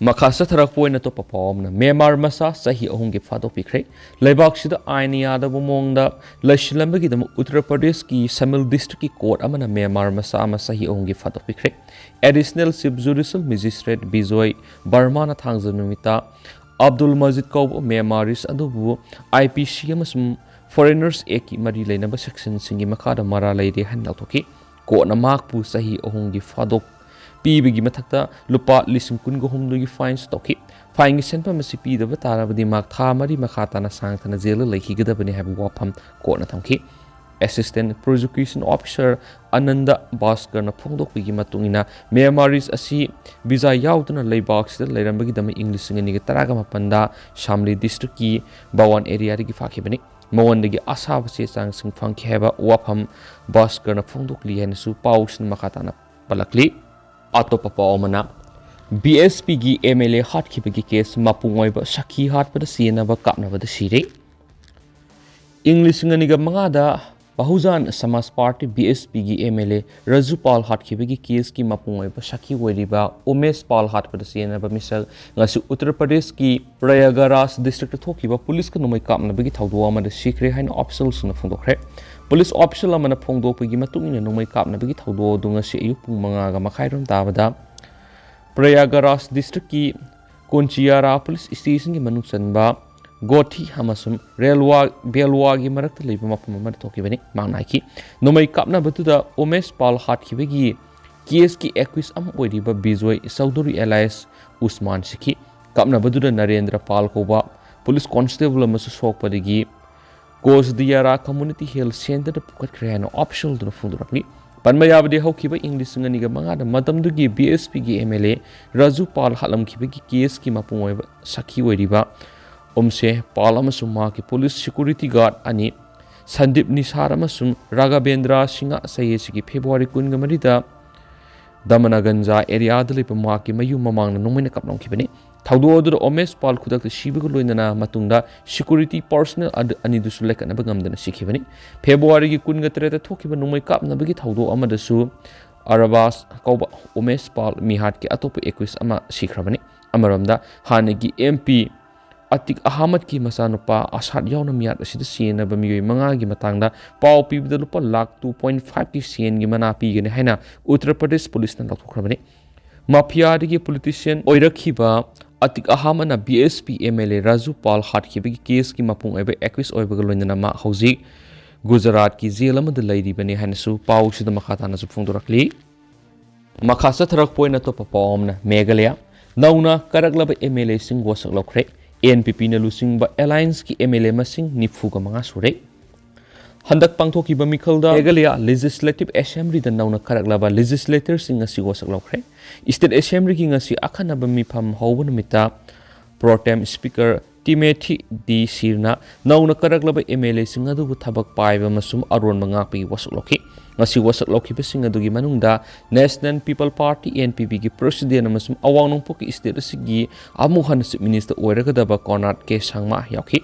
ꯃꯈꯥ ꯆꯠꯊꯔꯛꯄ ꯑꯣꯏꯅ ꯑꯇꯣꯞꯄ ꯄꯥꯎ ꯑꯃꯅ, ꯃ꯭ꯌꯥꯟꯃꯥꯔ ꯃꯆꯥ ꯆꯍꯤ ꯑꯍꯨꯝꯒꯤ ꯐꯥꯗꯣꯛꯄꯤꯈ꯭ꯔꯦ꯫ ꯂꯩꯕꯥꯛꯁꯤꯗ ꯑꯥꯏꯟ ꯌꯥꯗꯕ ꯃꯑꯣꯡꯗ ꯂꯩꯁꯤꯜꯂꯝꯕꯒꯤꯗꯃꯛ ꯎꯠꯇꯔ ꯄ꯭ꯔꯗꯦꯁꯀꯤ ꯁꯃꯤꯜ ꯗꯤꯁꯇ꯭ꯔꯤꯛꯀꯤ ꯀꯣꯔꯠ ꯑꯃꯅ ꯃ꯭ꯌꯥꯟꯃꯥꯔ ꯃꯆꯥ ꯑꯃ ꯆꯍꯤ ꯑꯍꯨꯝꯒꯤ ꯐꯥꯗꯣꯛꯄꯤꯈ꯭ꯔꯦ꯫ ꯑꯦꯗꯤꯁꯅꯦꯜ ꯆꯤꯐ ꯖꯨꯗꯤꯁꯤꯌꯦꯜ ꯃꯦꯖꯤꯁꯇ꯭ꯔꯦꯠ ꯕꯤꯖꯣꯏ ꯕꯔꯃꯥꯅ ꯊꯥꯡꯖ ꯅꯨꯃꯤꯠꯇ ꯑꯕꯗꯨꯜ ꯃꯖꯤꯗ ꯀꯧꯕ ꯃ꯭ꯌꯥꯟꯃꯥꯔꯤꯁ ꯑꯗꯨꯕꯨ ꯑꯥꯏ ꯄꯤ ꯁꯤ ꯑꯃꯁꯨꯡ ꯐꯣꯔꯦꯅꯔꯁ ꯑꯦꯛꯀꯤ ꯃꯔꯤ ꯂꯩꯅꯕ ꯁꯦꯛꯁꯟꯁꯤꯡꯒꯤ ꯃꯈꯥꯗ ꯃꯔꯥꯜ ꯂꯩꯔꯦ ꯍꯥꯏꯅ ꯂꯥꯎꯊꯣꯛꯈꯤ꯫ ꯀꯣꯔꯠꯅ ꯃꯍꯥꯛꯄꯨ ꯆꯍꯤ ꯑꯍꯨꯝꯒꯤ ꯐꯥꯗꯣꯛ ꯄꯤꯕꯒꯤ ꯃꯊꯛꯇ ꯂꯨꯄꯥ ꯂꯤꯁꯤꯡ ꯀꯨꯟꯒ ꯍꯨꯝꯗꯣꯏꯒꯤ ꯐꯥꯏꯟꯁꯨ ꯇꯧꯈꯤ꯫ ꯐꯥꯏꯟꯒꯤ ꯁꯦꯟꯐꯝ ꯑꯁꯤ ꯄꯤꯗꯕ ꯇꯥꯔꯕꯗꯤ ꯃꯍꯥꯛ ꯊꯥ ꯃꯔꯤ ꯃꯈꯥ ꯇꯥꯅ ꯁꯥꯡꯊꯅ ꯖꯦꯜꯗ ꯂꯩꯈꯤꯒꯗꯕꯅꯤ ꯍꯥꯏꯕ ꯋꯥꯐꯝ ꯀꯣꯔꯠꯅ ꯊꯝꯈꯤ꯫ ꯑꯦꯁꯤꯁꯇꯦꯟꯠ ꯄ꯭ꯔꯣꯁꯤꯀ꯭ꯌꯨꯁꯟ ꯑꯣꯐꯤꯁꯥꯔ ꯑꯅꯟꯗ ꯚꯥꯁꯀꯔꯅ ꯐꯣꯡꯗꯣꯛꯄꯒꯤ ꯃꯇꯨꯡ ꯏꯟꯅ, ꯃ꯭ꯌꯥꯟꯃꯥꯔꯤꯁ ꯑꯁꯤ ꯚꯤꯖꯥ ꯌꯥꯎꯗꯅ ꯂꯩꯕꯥꯛꯁꯤꯗ ꯂꯩꯔꯝꯕꯒꯤꯗꯃꯛ ꯏꯪ ꯂꯤꯁꯤꯡ ꯑꯅꯤꯒ ꯇꯔꯥꯒ ꯃꯥꯄꯟꯗ ꯁꯥꯝꯂꯤ ꯗꯤꯁꯇ꯭ꯔꯤꯛꯀꯤ ꯕꯋꯥꯟ ꯑꯦꯔꯤꯌꯥꯗꯒꯤ ꯐꯥꯈꯤꯕꯅꯤ꯫ ꯃꯉꯣꯟꯗꯒꯤ ꯑꯁꯥꯕ ꯆꯦ ꯆꯥꯡꯁꯤꯡ ꯐꯪꯈꯤ ꯍꯥꯏꯕ ꯋꯥꯐꯝ ꯚꯥꯁꯀꯔꯅ ꯐꯣꯡꯗꯣꯛꯂꯤ ꯍꯥꯏꯅꯁꯨ ꯄꯥꯎꯁꯤꯡ ꯃꯈꯥ ꯇꯥꯅ ꯄꯜꯂꯛꯂꯤ꯫ ꯑꯇꯣꯞꯄ ꯄꯥꯎ ꯑꯃꯅ, ꯕꯤ ꯑꯦꯁ ꯄꯤꯒꯤ ꯑꯦꯝ ꯑꯦꯜ ꯑꯦ ꯍꯥꯠꯈꯤꯕꯒꯤ ꯀꯦꯁ ꯃꯄꯨꯡ ꯑꯣꯏꯕ ꯁꯥꯈꯤ ꯍꯥꯠꯄꯗ ꯆꯦꯟꯅꯕ ꯀꯥꯞꯅꯕꯗ ꯁꯤꯔꯦ꯫ ꯏꯪ ꯂꯤꯁꯤꯡ ꯑꯅꯤꯒ ꯃꯉꯥꯗ ꯕꯍꯨꯖꯥꯟ ꯁꯃꯥꯖ ꯄꯥꯔꯇꯤ, ꯕꯤ ꯑꯦꯁ ꯄꯤꯒꯤ M L A Raju Pal ꯍꯥꯠꯈꯤꯕꯒꯤ ꯀꯦꯁꯀꯤ ꯃꯄꯨꯡ ꯑꯣꯏꯕ ꯁꯥꯈꯤ ꯑꯣꯏꯔꯤꯕ ꯎꯃꯦꯁ ꯄꯥꯜ ꯍꯥꯠꯄꯗ ꯆꯦꯟꯅꯕ ꯃꯤꯁꯛ ꯉꯁꯤ ꯎꯠꯇꯔ ꯄ꯭ꯔꯗꯦꯁꯀꯤ ꯄ꯭ꯔꯌꯥꯒꯔꯥꯖ ꯗꯤꯁꯇ꯭ꯔꯤꯛꯇ ꯊꯣꯛꯈꯤꯕ ꯄꯨꯂꯤꯁꯀ ꯅꯣꯡꯃꯩ ꯀꯥꯞꯅꯕꯒꯤ ꯊꯧꯗꯣꯛ ꯑꯃꯗ ꯁꯤꯈ꯭ꯔꯦ ꯍꯥꯏꯅ ꯑꯣꯐꯤꯁꯤꯌꯦꯜꯁꯤꯡꯅ ꯐꯣꯡꯗꯣꯛꯈ꯭ꯔꯦ꯫ ꯄꯨꯂꯤꯁ ꯑꯣꯐꯤꯁꯤꯌꯦꯜ ꯑꯃꯅ ꯐꯣꯡꯗꯣꯛꯄꯒꯤ ꯃꯇꯨꯡ ꯏꯟꯅ, ꯅꯣꯡꯃꯩ ꯀꯥꯞꯅꯕꯒꯤ ꯊꯧꯗꯣꯛ ꯑꯗꯨ ꯉꯁꯤ ꯑꯌꯨꯛ ꯄꯨꯡ ꯃꯉꯥꯒ ꯃꯈꯥꯏꯔꯣꯝ ꯇꯥꯕꯗ ꯄ꯭ꯔꯌꯥꯒꯔꯥꯖ ꯗꯤꯁꯇ꯭ꯔꯤꯛꯀꯤ ꯀꯣꯟꯆꯤꯌꯥꯔꯥ ꯄꯨꯂꯤꯁ ꯁ꯭ꯇꯦꯁꯟꯒꯤ ꯃꯅꯨꯡ ꯆꯟꯕ ꯒꯣꯊꯤ ꯑꯃꯁꯨꯡ ꯔꯦꯜꯋꯥ, ꯕꯦꯜꯋꯥꯒꯤ ꯃꯔꯛꯇ ꯂꯩꯕ ꯃꯐꯝ ꯑꯃꯗ ꯊꯣꯛꯈꯤꯕꯅꯤ꯫ ꯃꯍꯥꯛꯅ ꯍꯥꯏꯈꯤ, ꯅꯣꯡꯃꯩ ꯀꯥꯞꯅꯕꯗꯨꯗ ꯎꯃꯦꯁ ꯄꯥꯜ ꯍꯥꯠꯈꯤꯕꯒꯤ ꯀꯦꯁꯀꯤ ꯑꯦꯀ꯭ꯌꯨꯁ ꯑꯃ ꯑꯣꯏꯔꯤꯕ ꯕꯤꯖꯣꯏ ꯆꯧꯙꯨꯔꯤ ꯑꯦꯂꯥꯏꯁ ꯎꯁꯃꯥꯟ ꯁꯤꯈꯤ꯫ ꯀꯥꯞꯅꯕꯗꯨꯗ ꯅꯔꯦꯟꯗ꯭ꯔ ꯄꯥꯜ ꯀꯧꯕ ꯄꯨꯂꯤꯁ ꯀꯣꯟꯁꯇꯦꯕꯜ ꯑꯃꯁꯨ ꯁꯣꯛꯄꯗꯒꯤ ꯀꯣꯁꯗꯤꯌꯥꯔꯥ ꯀꯝꯃ꯭ꯌꯨꯅꯤꯇꯤ ꯍꯦꯜꯊ ꯁꯦꯟꯇꯔꯗ ꯄꯨꯈꯠꯈ꯭ꯔꯦ ꯍꯥꯏꯅ ꯑꯣꯐꯤꯁꯤꯌꯦꯜꯗꯨꯅ ꯐꯣꯡꯗꯣꯔꯛꯂꯤ꯫ ꯄꯟꯕ ꯌꯥꯕꯗꯤ, ꯍꯧꯈꯤꯕ ꯏꯪ ꯂꯤꯁꯤꯡ ꯑꯅꯤꯒ ꯃꯉꯥꯗ ꯃꯇꯝꯗꯨꯒꯤ ꯕꯤ ꯑꯦꯁ ꯄꯤꯒꯤ ꯑꯦꯝ ꯑꯦꯜ ꯑꯦ ꯔꯥꯖꯨ ꯄꯥꯜ ꯍꯥꯠꯂꯝꯈꯤꯕꯒꯤ ꯀꯦꯁꯀꯤ ꯃꯄꯨꯡ ꯑꯣꯏꯕ ꯁꯥꯈꯤ ꯑꯣꯏꯔꯤꯕ ꯎꯝꯁꯦ ꯄꯥꯜ ꯑꯃꯁꯨꯡ ꯃꯍꯥꯛꯀꯤ ꯄꯨꯂꯤꯁ ꯁꯦꯀ꯭ꯌꯨꯔꯤꯇꯤ ꯒꯥꯔꯗ ꯑꯅꯤ ꯁꯟꯗꯤꯞ ꯅꯤꯁꯥꯔ ꯑꯃꯁꯨꯡ ꯔꯥꯘꯕꯦꯟꯗ꯭ꯔ ꯁꯤꯡꯍ ꯆꯍꯤ ꯑꯁꯤꯒꯤ ꯐꯦꯕ꯭ꯔꯨꯋꯥꯔꯤ ꯀꯨꯟꯒ ꯃꯔꯤꯗ ꯗꯃꯅꯒꯟꯖ ꯑꯦꯔꯤꯌꯥꯗ ꯂꯩꯕ ꯃꯍꯥꯛꯀꯤ ꯃꯌꯨꯝ ꯃꯃꯥꯡꯗ ꯅꯣꯡꯃꯩꯅ ꯀꯥꯞꯂꯝꯈꯤꯕꯅꯤ꯫ ꯊꯧꯗꯣꯛ ꯑꯗꯨꯗ ꯎꯃꯦꯁ ꯄꯥꯜ ꯈꯨꯗꯛꯇ ꯁꯤꯕꯒ ꯂꯣꯏꯅꯅ ꯃꯇꯨꯡꯗ ꯁꯦꯀ꯭ꯌꯨꯔꯤꯇꯤ ꯄꯔꯁꯅꯦꯜ ꯑꯗꯨ, ꯑꯅꯤꯗꯨꯁꯨ ꯂꯩꯈꯠꯅꯕ ꯉꯝꯗꯅ ꯁꯤꯈꯤꯕꯅꯤ꯫ ꯐꯦꯕ꯭ꯔꯨꯋꯥꯔꯤꯒꯤ ꯀꯨꯟꯒ ꯇꯔꯦꯠꯇ ꯊꯣꯛꯈꯤꯕ ꯅꯣꯡꯃꯩ ꯀꯥꯞꯅꯕꯒꯤ ꯊꯧꯗꯣꯛ ꯑꯃꯗꯁꯨ ꯑꯔꯕꯥꯁ ꯀꯧꯕ ꯎꯃꯦꯁ ꯄꯥꯜ ꯃꯤꯍꯥꯠꯀꯤ ꯑꯇꯣꯞꯄ ꯑꯦꯀ꯭ꯌꯨꯁ ꯑꯃ ꯁꯤꯈ꯭ꯔꯕꯅꯤ꯫ ꯑꯃꯔꯣꯝꯗ, ꯍꯥꯟꯅꯒꯤ M P ꯑꯇꯤꯛ ꯑꯍꯃꯗꯀꯤ ꯃꯆꯥꯅꯨꯄꯥ ꯑꯁꯥꯗ ꯌꯥꯎꯅ ꯃꯤꯌꯥꯠ ꯑꯁꯤꯗ ꯁꯤꯖꯤꯟꯅꯕ ꯃꯤꯑꯣꯏ ꯃꯉꯥꯒꯤ ꯃꯇꯥꯡꯗ ꯄꯥꯎ ꯄꯤꯕꯗ ꯂꯨꯄꯥ ꯂꯥꯈ two point five ꯀꯤ ꯁꯦꯟꯒꯤ ꯃꯅꯥ ꯄꯤꯒꯅꯤ ꯍꯥꯏꯅ ꯎꯠꯇꯔ ꯄ꯭ꯔꯗꯦꯁ ꯄꯨꯂꯤꯁꯅ ꯂꯥꯎꯊꯣꯛꯈ꯭ꯔꯕꯅꯤ꯫ ꯃꯥꯐꯤꯌꯥꯗꯒꯤ ꯄꯣꯂꯤꯇꯤꯁꯤꯌꯟ ꯑꯣꯏꯔꯛꯈꯤꯕ ꯑꯇꯤꯛ ꯑꯍꯃꯗꯅ B S P M L A Raju Pal ꯍꯥꯠꯈꯤꯕꯒꯤ ꯀꯦꯁꯀꯤ ꯃꯄꯨꯡ ꯑꯣꯏꯕ ꯑꯦꯀ꯭ꯌꯨꯁ ꯑꯣꯏꯕꯒ ꯂꯣꯏꯅꯅ ꯃꯥ ꯍꯧꯖꯤꯛ ꯒꯨꯖꯔꯥꯠꯀꯤ ꯖꯦꯜ ꯑꯃꯗ ꯂꯩꯔꯤꯕꯅꯤ ꯍꯥꯏꯅꯁꯨ ꯄꯥꯎꯁꯤꯗ ꯃꯈꯥ ꯇꯥꯅꯁꯨ ꯐꯣꯡꯗꯣꯔꯛꯂꯤ꯫ ꯃꯈꯥ ꯆꯠꯊꯔꯛꯄ ꯑꯣꯏꯅ ꯑꯇꯣꯞꯄ ꯄꯥꯎ ꯑꯃꯅ, ꯃꯦꯘꯥꯂꯌꯥ ꯅꯧꯅ ꯀꯥꯔꯛꯂꯕ M L A ꯁꯤꯡ ꯋꯥꯁꯛ ꯂꯧꯈ꯭ꯔꯦ꯫ N P P ꯅ ꯂꯨꯆꯤꯡꯕ ꯑꯦꯂꯥꯏꯟꯁꯀꯤ M L A ꯃꯁꯤꯡ ꯅꯤꯐꯨꯒ ꯃꯉꯥ ꯁꯨꯔꯦ꯫ ꯍꯟꯗꯛ ꯄꯥꯡꯊꯣꯛꯈꯤꯕ ꯃꯤꯈꯜꯗ ꯃꯦꯘꯥꯂꯌꯥ ꯂꯦꯖꯤꯁꯂꯦꯇꯤꯚ ꯑꯦꯁꯦꯝꯕ꯭ꯂꯤꯗ ꯅꯧꯅ ꯀꯥꯔꯛꯂꯕ ꯂꯦꯖꯤꯁꯂꯦꯇꯔꯁꯤꯡ ꯉꯁꯤ ꯋꯥꯁꯛ ꯂꯧꯈ꯭ꯔꯦ꯫ ꯁ꯭ꯇꯦꯠ ꯑꯦꯁꯦꯝꯕ꯭ꯂꯤꯒꯤ ꯉꯁꯤ ꯑꯈꯟꯅꯕ ꯃꯤꯐꯝ ꯍꯧꯕ ꯅꯨꯃꯤꯠꯇ ꯄ꯭ꯔꯣꯇꯦꯝ ꯁ꯭ꯄꯤꯀꯔ ꯇꯤꯃꯦꯊꯤ ꯗꯤ ꯁꯤꯔꯅ ꯅꯧꯅ ꯀꯥꯔꯛꯂꯕ M L A ꯁꯤꯡ ꯑꯗꯨꯕꯨ ꯊꯕꯛ ꯄꯥꯏꯕ ꯑꯃꯁꯨꯡ ꯑꯔꯣꯟꯕ ꯉꯥꯛꯄꯒꯤ ꯋꯥꯁꯛ ꯂꯧꯈꯤ꯫ ꯉꯁꯤ ꯋꯥꯁꯛ ꯂꯧꯈꯤꯕꯁꯤꯡ ꯑꯗꯨꯒꯤ ꯃꯅꯨꯡꯗ National People Party, N P P ꯒꯤ ꯄ꯭ꯔꯦꯁꯤꯗꯦꯟꯠ ꯑꯃꯁꯨꯡ ꯑꯋꯥꯡ ꯅꯣꯡꯄꯣꯛꯀꯤ ꯁ꯭ꯇꯦꯠ ꯑꯁꯤꯒꯤ ꯑꯃꯨꯛ ꯍꯟꯅ ꯆꯤꯐ ꯃꯤꯅꯤꯁꯇꯔ ꯑꯣꯏꯔꯒꯗꯕ ꯀꯣꯅꯥꯔꯗ ꯀꯦ ꯁꯪꯃꯥ ꯌꯥꯎꯈꯤ꯫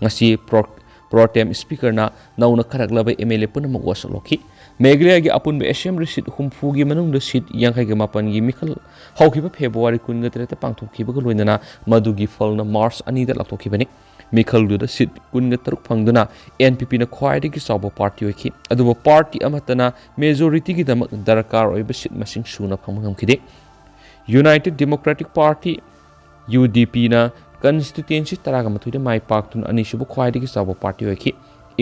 ꯉꯁꯤ ꯄ꯭ꯔꯣ-, ꯄ꯭ꯔꯣꯇꯦꯝ ꯁ꯭ꯄꯤꯀꯔꯅ ꯅꯧꯅ ꯀꯥꯔꯛꯂꯕ M L A ꯄꯨꯝꯅꯃꯛ ꯋꯥꯁꯛ ꯂꯧꯈꯤ꯫ ꯃꯦꯘꯥꯂꯌꯥꯒꯤ ꯑꯄꯨꯟꯕ ꯑꯦꯁꯦꯝꯕ꯭ꯂꯤ ꯁꯤꯠ ꯍꯨꯝꯐꯨꯒꯤ ꯃꯅꯨꯡꯗ ꯁꯤꯠ ꯌꯥꯡꯈꯩꯒ ꯃꯥꯄꯟꯒꯤ ꯃꯤꯈꯜ ꯍꯧꯈꯤꯕ ꯐꯦꯕ꯭ꯔꯨꯋꯥꯔꯤ ꯀꯨꯟꯒ ꯇꯔꯦꯠꯇ ꯄꯥꯡꯊꯣꯛꯈꯤꯕꯒ ꯂꯣꯏꯅꯅ ꯃꯗꯨꯒꯤ ꯐꯜꯅ ꯃꯥꯔꯆ ꯑꯅꯤꯗ ꯂꯥꯎꯊꯣꯛꯈꯤꯕꯅꯤ꯫ ꯃꯤꯈꯜꯗꯨꯗ ꯁꯤꯠ ꯀꯨꯟꯒ ꯇꯔꯨꯛ ꯐꯪꯗꯨꯅ N P P ꯅ ꯈ꯭ꯋꯥꯏꯗꯒꯤ ꯆꯥꯎꯕ ꯄꯥꯔꯇꯤ ꯑꯣꯏꯈꯤ꯫ ꯑꯗꯨꯕꯨ ꯄꯥꯔꯇꯤ ꯑꯃꯠꯇꯅ ꯃꯦꯖꯣꯔꯤꯇꯤꯒꯤꯗꯃꯛ ꯗꯔꯀꯥꯔ ꯑꯣꯏꯕ ꯁꯤꯠ ꯃꯁꯤꯡ ꯁꯨꯅ ꯐꯪꯕ ꯉꯝꯈꯤꯗꯦ꯫ United Democratic Party, U D P ꯅ ꯀꯟꯁꯇꯤꯇ꯭ꯌꯨꯌꯦꯟꯁꯤ ꯇꯔꯥꯒ ꯃꯥꯊꯣꯏꯗ ꯃꯥꯏ ꯄꯥꯛꯇꯨꯅ ꯑꯅꯤꯁꯨꯕ ꯈ꯭ꯋꯥꯏꯗꯒꯤ ꯆꯥꯎꯕ ꯄꯥꯔꯇꯤ ꯑꯣꯏꯈꯤ꯫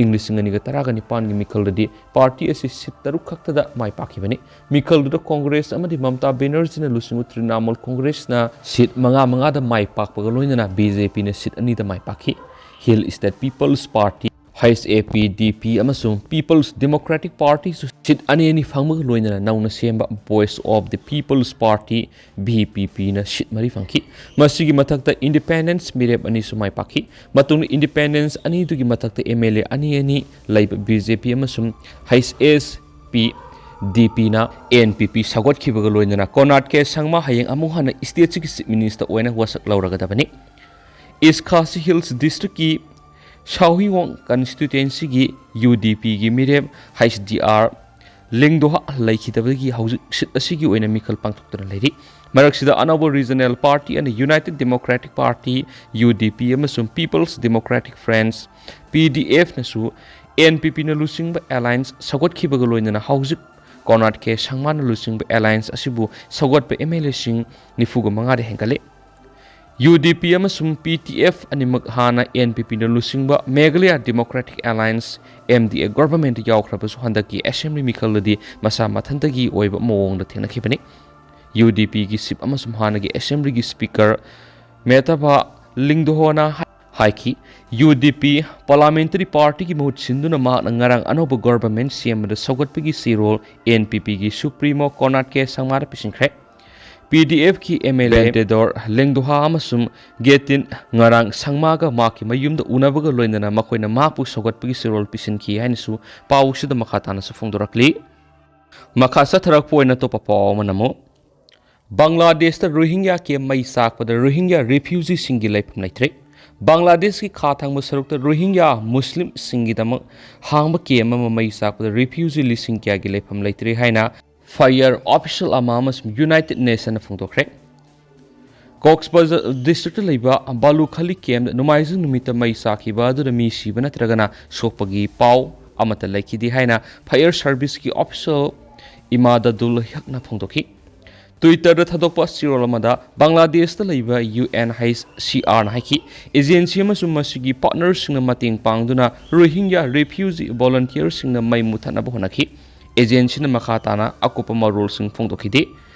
ꯏꯪ ꯂꯤꯁꯤꯡ ꯑꯅꯤꯒ ꯇꯔꯥꯒ ꯅꯤꯄꯥꯟꯒꯤ ꯃꯤꯈꯜꯗꯗꯤ ꯄꯥꯔꯇꯤ ꯑꯁꯤ ꯁꯤꯠ ꯇꯔꯨꯛ ꯈꯛꯇꯗ ꯃꯥꯏ ꯄꯥꯛꯈꯤꯕꯅꯤ꯫ ꯃꯤꯈꯜꯗꯨꯗ ꯀꯣꯡꯒ꯭ꯔꯦꯁ ꯑꯃꯗꯤ ꯃꯃꯇꯥ ꯕꯦꯅꯔꯖꯤꯅ ꯂꯨꯆꯤꯡꯕ ꯇ꯭ꯔꯤꯅꯥꯃꯨꯜ ꯀꯣꯡꯒ꯭ꯔꯦꯁꯅ ꯁꯤꯠ ꯃꯉꯥ ꯃꯉꯥꯗ ꯃꯥꯏ ꯄꯥꯛꯄꯒ ꯂꯣꯏꯅꯅ B J P ꯅ ꯁꯤꯠ ꯑꯅꯤꯗ ꯃꯥꯏ ꯄꯥꯛꯈꯤ꯫ Hill State People's Party, H A P D P, ꯑꯃꯁꯨꯡ People's Democratic Party ꯁꯨ ꯁꯤꯠ ꯑꯅꯤ ꯑꯅꯤ ꯐꯪꯕꯒ ꯂꯣꯏꯅꯅ ꯅꯧꯅ ꯁꯦꯝꯕ Voice of the People's Party, V P P ꯅ ꯁꯤꯠ ꯃꯔꯤ ꯐꯪꯈꯤ꯫ ꯃꯁꯤꯒꯤ ꯃꯊꯛꯇ ꯏꯟꯗꯤꯄꯦꯟꯗꯦꯟꯁ ꯃꯤꯔꯦꯞ ꯑꯅꯤꯁꯨ ꯃꯥꯏ ꯄꯥꯛꯈꯤ꯫ ꯃꯇꯨꯡꯗ ꯏꯟꯗꯤꯄꯦꯟꯗꯦꯟꯁ ꯑꯅꯤꯗꯨꯒꯤ ꯃꯊꯛꯇ M L A ꯑꯅꯤ ꯑꯅꯤ ꯂꯩꯕ B J P ꯑꯃꯁꯨꯡ H S P D P ꯅ N P P ꯁꯧꯒꯠꯈꯤꯕꯒ ꯂꯣꯏꯅꯅ ꯀꯣꯅꯥꯔꯗ ꯀꯦ ꯁꯪꯃꯥ ꯍꯌꯦꯡ ꯑꯃꯨꯛ ꯍꯟꯅ ꯁ꯭ꯇꯦꯠꯁꯤꯒꯤ ꯆꯤꯐ ꯃꯤꯅꯤꯁꯇꯔ ꯑꯣꯏꯅ ꯋꯥꯁꯛ ꯂꯧꯔꯒꯗꯕꯅꯤ꯫ ꯏꯁ ꯈꯥꯁꯤ ꯍꯤꯜꯁ ꯗꯤꯁꯇ꯭ꯔꯤꯛꯀꯤ ꯁꯥꯎꯍꯤꯋꯣꯡ ꯀꯟꯁꯇꯤꯇ꯭ꯌꯨꯌꯦꯟꯁꯤꯒꯤ U D P ꯒꯤ ꯃꯤꯔꯦꯞ H D R ꯂꯤꯡꯗꯣꯍꯥ ꯂꯩꯈꯤꯗꯕꯗꯒꯤ ꯍꯧꯖꯤꯛ ꯁꯤꯠ ꯑꯁꯤꯒꯤ ꯑꯣꯏꯅ ꯃꯤꯈꯜ ꯄꯥꯡꯊꯣꯛꯇꯨꯅ ꯂꯩꯔꯤ꯫ ꯃꯔꯛꯁꯤꯗ ꯑꯅꯧꯕ ꯔꯤꯖꯅꯦꯜ ꯄꯥꯔꯇꯤ ꯑꯅꯤ, ꯌꯨꯅꯥꯏꯇꯦꯗ ꯗꯦꯃꯣꯀ꯭ꯔꯦꯇꯤꯛ ꯄꯥꯔꯇꯤ, ꯌꯨ ꯗꯤ ꯄꯤ, ꯑꯃꯁꯨꯡ peoples democratic front, P D ꯑꯦꯐꯅꯁꯨ and P ꯄꯤꯅ ꯂꯨꯆꯤꯡꯕ ꯑꯦꯂꯥꯏꯟꯁ ꯁꯧꯒꯠꯈꯤꯕꯒ ꯂꯣꯏꯅꯅ ꯍꯧꯖꯤꯛ ꯀꯣꯟꯔꯥꯗ ꯀꯦ ꯁꯪꯃꯥꯅ ꯂꯨꯆꯤꯡꯕ ꯑꯦꯂꯥꯏꯟꯁ ꯑꯁꯤꯕꯨ ꯁꯧꯒꯠꯄ ꯑꯦꯝ ꯑꯦꯜ ꯑꯦꯁꯤꯡ ꯅꯤꯐꯨꯒ ꯃꯉꯥꯗ ꯍꯦꯟꯒꯠꯂꯦ꯫ ꯌꯨ ꯗꯤ ꯄꯤ ꯑꯃꯁꯨꯡ ꯄꯤ ꯇꯤ ꯑꯦꯐ ꯑꯅꯤꯃꯛ ꯍꯥꯟꯅ ꯑꯦꯟ ꯄꯤ ꯄꯤꯅ ꯂꯨꯆꯤꯡꯕ Meghalaya democratic alliance, M D A, ꯒꯣꯚꯔꯟꯃꯦꯟꯠꯇ ꯌꯥꯎꯈ꯭ꯔꯕꯁꯨ ꯍꯟꯗꯛꯀꯤ ꯑꯦꯁꯦꯝꯕ꯭ꯂꯤ ꯃꯤꯈꯜꯗꯗꯤ ꯃꯁꯥ ꯃꯊꯟꯇꯒꯤ ꯑꯣꯏꯕ ꯃꯑꯣꯡꯗ ꯊꯦꯡꯅꯈꯤꯕꯅꯤ꯫ ꯌꯨ ꯗꯤ ꯄꯤꯒꯤ ꯆꯤꯐ ꯑꯃꯁꯨꯡ ꯍꯥꯟꯅꯒꯤ ꯑꯦꯁꯦꯝꯕ꯭ꯂꯤꯒꯤ ꯁ꯭ꯄꯤꯀꯔ ꯃꯦꯇꯥꯚꯥ ꯂꯤꯡꯗꯣꯍꯣꯅ ꯍꯥꯏ-, ꯍꯥꯏꯈꯤ, ꯌꯨ ꯗꯤ ꯄꯤ ꯄꯥꯔꯂꯤꯌꯥꯃꯦꯟꯇꯔꯤ ꯄꯥꯔꯇꯤꯒꯤ ꯃꯍꯨꯠ ꯁꯤꯟꯗꯨꯅ ꯃꯍꯥꯛꯅ ꯉꯔꯥꯡ ꯑꯅꯧꯕ ꯒꯣꯚꯔꯟꯃꯦꯟꯠ ꯁꯦꯝꯕꯗ ꯁꯧꯒꯠꯄꯒꯤ ꯆꯦꯔꯣꯜ ꯑꯦꯟ ꯄꯤ ꯄꯤꯒꯤ ꯁꯨꯄ꯭ꯔꯤꯃꯣ ꯀꯣꯟꯔꯥꯗ ꯀꯦ ꯁꯪꯃꯥꯗ ꯄꯤꯁꯤꯟꯈ꯭ꯔꯦ꯫ ꯄꯤ ꯗꯤ ꯑꯦꯐꯀꯤ ꯑꯦꯝ ꯑꯦꯜ ꯑꯦ ꯇꯦꯗꯣꯔ ꯂꯦꯡꯗꯣꯍꯥ ꯑꯃꯁꯨꯡ ꯒꯦꯇꯤꯟ ꯉꯔꯥꯡ ꯁꯪꯃꯥꯒ ꯃꯍꯥꯛꯀꯤ ꯃꯌꯨꯝꯗ ꯎꯅꯕꯒ ꯂꯣꯏꯅꯅ ꯃꯈꯣꯏꯅ ꯃꯍꯥꯛꯄꯨ ꯁꯧꯒꯠꯄꯒꯤ ꯆꯦꯔꯣꯜ ꯄꯤꯁꯤꯟꯈꯤ ꯍꯥꯏꯅꯁꯨ ꯄꯥꯎꯁꯤꯗ ꯃꯈꯥ ꯇꯥꯅꯁꯨ ꯐꯣꯡꯗꯣꯔꯛꯂꯤ꯫ ꯃꯈꯥ ꯆꯠꯊꯔꯛꯄ ꯑꯣꯏꯅ ꯑꯇꯣꯞꯄ ꯄꯥꯎ ꯑꯃꯅ ꯑꯃꯨꯛ, ꯕꯪꯒ꯭ꯂꯥꯗꯦꯁꯇ ꯔꯣꯍꯤꯡꯒ꯭ꯌꯥ ꯀꯦꯝ ꯃꯩ ꯆꯥꯛꯄꯗ ꯔꯣꯍꯤꯡꯒ꯭ꯌꯥ ꯔꯤꯐ꯭ꯌꯨꯖꯤꯁꯤꯡꯒꯤ ꯂꯩꯐꯝ ꯂꯩꯇ꯭ꯔꯦ꯫ ꯕꯪꯒ꯭ꯂꯥꯗꯦꯁꯀꯤ ꯈꯥ ꯊꯪꯕ ꯁꯔꯨꯛꯇ ꯔꯣꯍꯤꯡꯒ꯭ꯌꯥ ꯃꯨꯁꯂꯤꯝꯁꯤꯡꯒꯤꯗꯃꯛ ꯍꯥꯡꯕ ꯀꯦꯝ ꯑꯃ ꯃꯩ ꯆꯥꯛꯄꯗ ꯔꯤꯐ꯭ꯌꯨꯖꯤ ꯂꯤꯁꯤꯡ ꯀꯌꯥꯒꯤ ꯂꯩꯐꯝ ꯂꯩꯇ꯭ꯔꯦ ꯍꯥꯏꯅ ꯐꯥꯏꯌꯔ ꯑꯣꯐꯤꯁꯤꯌꯦꯜ ꯑꯃ ꯑꯃꯁꯨꯡ ꯌꯨꯅꯥꯏꯇꯦꯗ ꯅꯦꯁꯟꯅ ꯐꯣꯡꯗꯣꯛꯈ꯭ꯔꯦ꯫ ꯀꯣꯛꯁ ꯕꯖꯥꯔ ꯗꯤꯁꯇ꯭ꯔꯤꯛꯇ ꯂꯩꯕ ꯕꯥꯂꯨꯈꯂꯤ ꯀꯦꯝꯗ ꯅꯣꯡꯃꯥꯏꯖꯤꯡ ꯅꯨꯃꯤꯠꯇ ꯃꯩ ꯆꯥꯛꯈꯤꯕ ꯑꯗꯨꯗ ꯃꯤ ꯁꯤꯕ ꯅꯠꯇ꯭ꯔꯒꯅ ꯁꯣꯛꯄꯒꯤ ꯄꯥꯎ ꯑꯃꯠꯇ ꯂꯩꯈꯤꯗꯦ ꯍꯥꯏꯅ ꯐꯥꯏꯌꯔ ꯁꯔꯚꯤꯁꯀꯤ ꯑꯣꯐꯤꯁꯤꯌꯦꯜ ꯏꯃꯥꯗꯗꯨꯜ ꯍꯛꯅ ꯐꯣꯡꯗꯣꯛꯈꯤ꯫ ꯇ꯭ꯋꯤꯇꯔꯗ ꯊꯥꯗꯣꯛꯄ ꯆꯦꯔꯣꯜ ꯑꯃꯗ ꯕꯪꯒ꯭ꯂꯥꯗꯦꯁꯇ ꯂꯩꯕ ꯌꯨ ꯑꯦꯟ ꯑꯩꯆ ꯁꯤ ꯑꯥꯔꯅ ꯍꯥꯏꯈꯤ, ꯑꯦꯖꯦꯟꯁꯤ ꯑꯃꯁꯨꯡ ꯃꯁꯤꯒꯤ ꯄꯥꯔꯠꯅꯔꯁꯤꯡꯅ ꯃꯇꯦꯡ ꯄꯥꯡꯗꯨꯅ ꯔꯣꯍꯤꯡꯒ꯭ꯌꯥ ꯔꯤꯐ꯭ꯌꯨꯖꯤ ꯚꯣꯂꯨꯟꯇꯤꯌꯔꯁꯤꯡꯅ ꯃꯩ ꯃꯨꯊꯠꯅꯕ ꯍꯣꯠꯅꯈꯤ꯫ ꯑꯦꯖꯦꯟꯁꯤꯅ ꯃꯈꯥ ꯇꯥꯅ ꯑꯀꯨꯞꯄ ꯃꯔꯣꯜꯁꯤꯡ ꯐꯣꯡꯗꯣꯛꯈꯤꯗꯦ꯫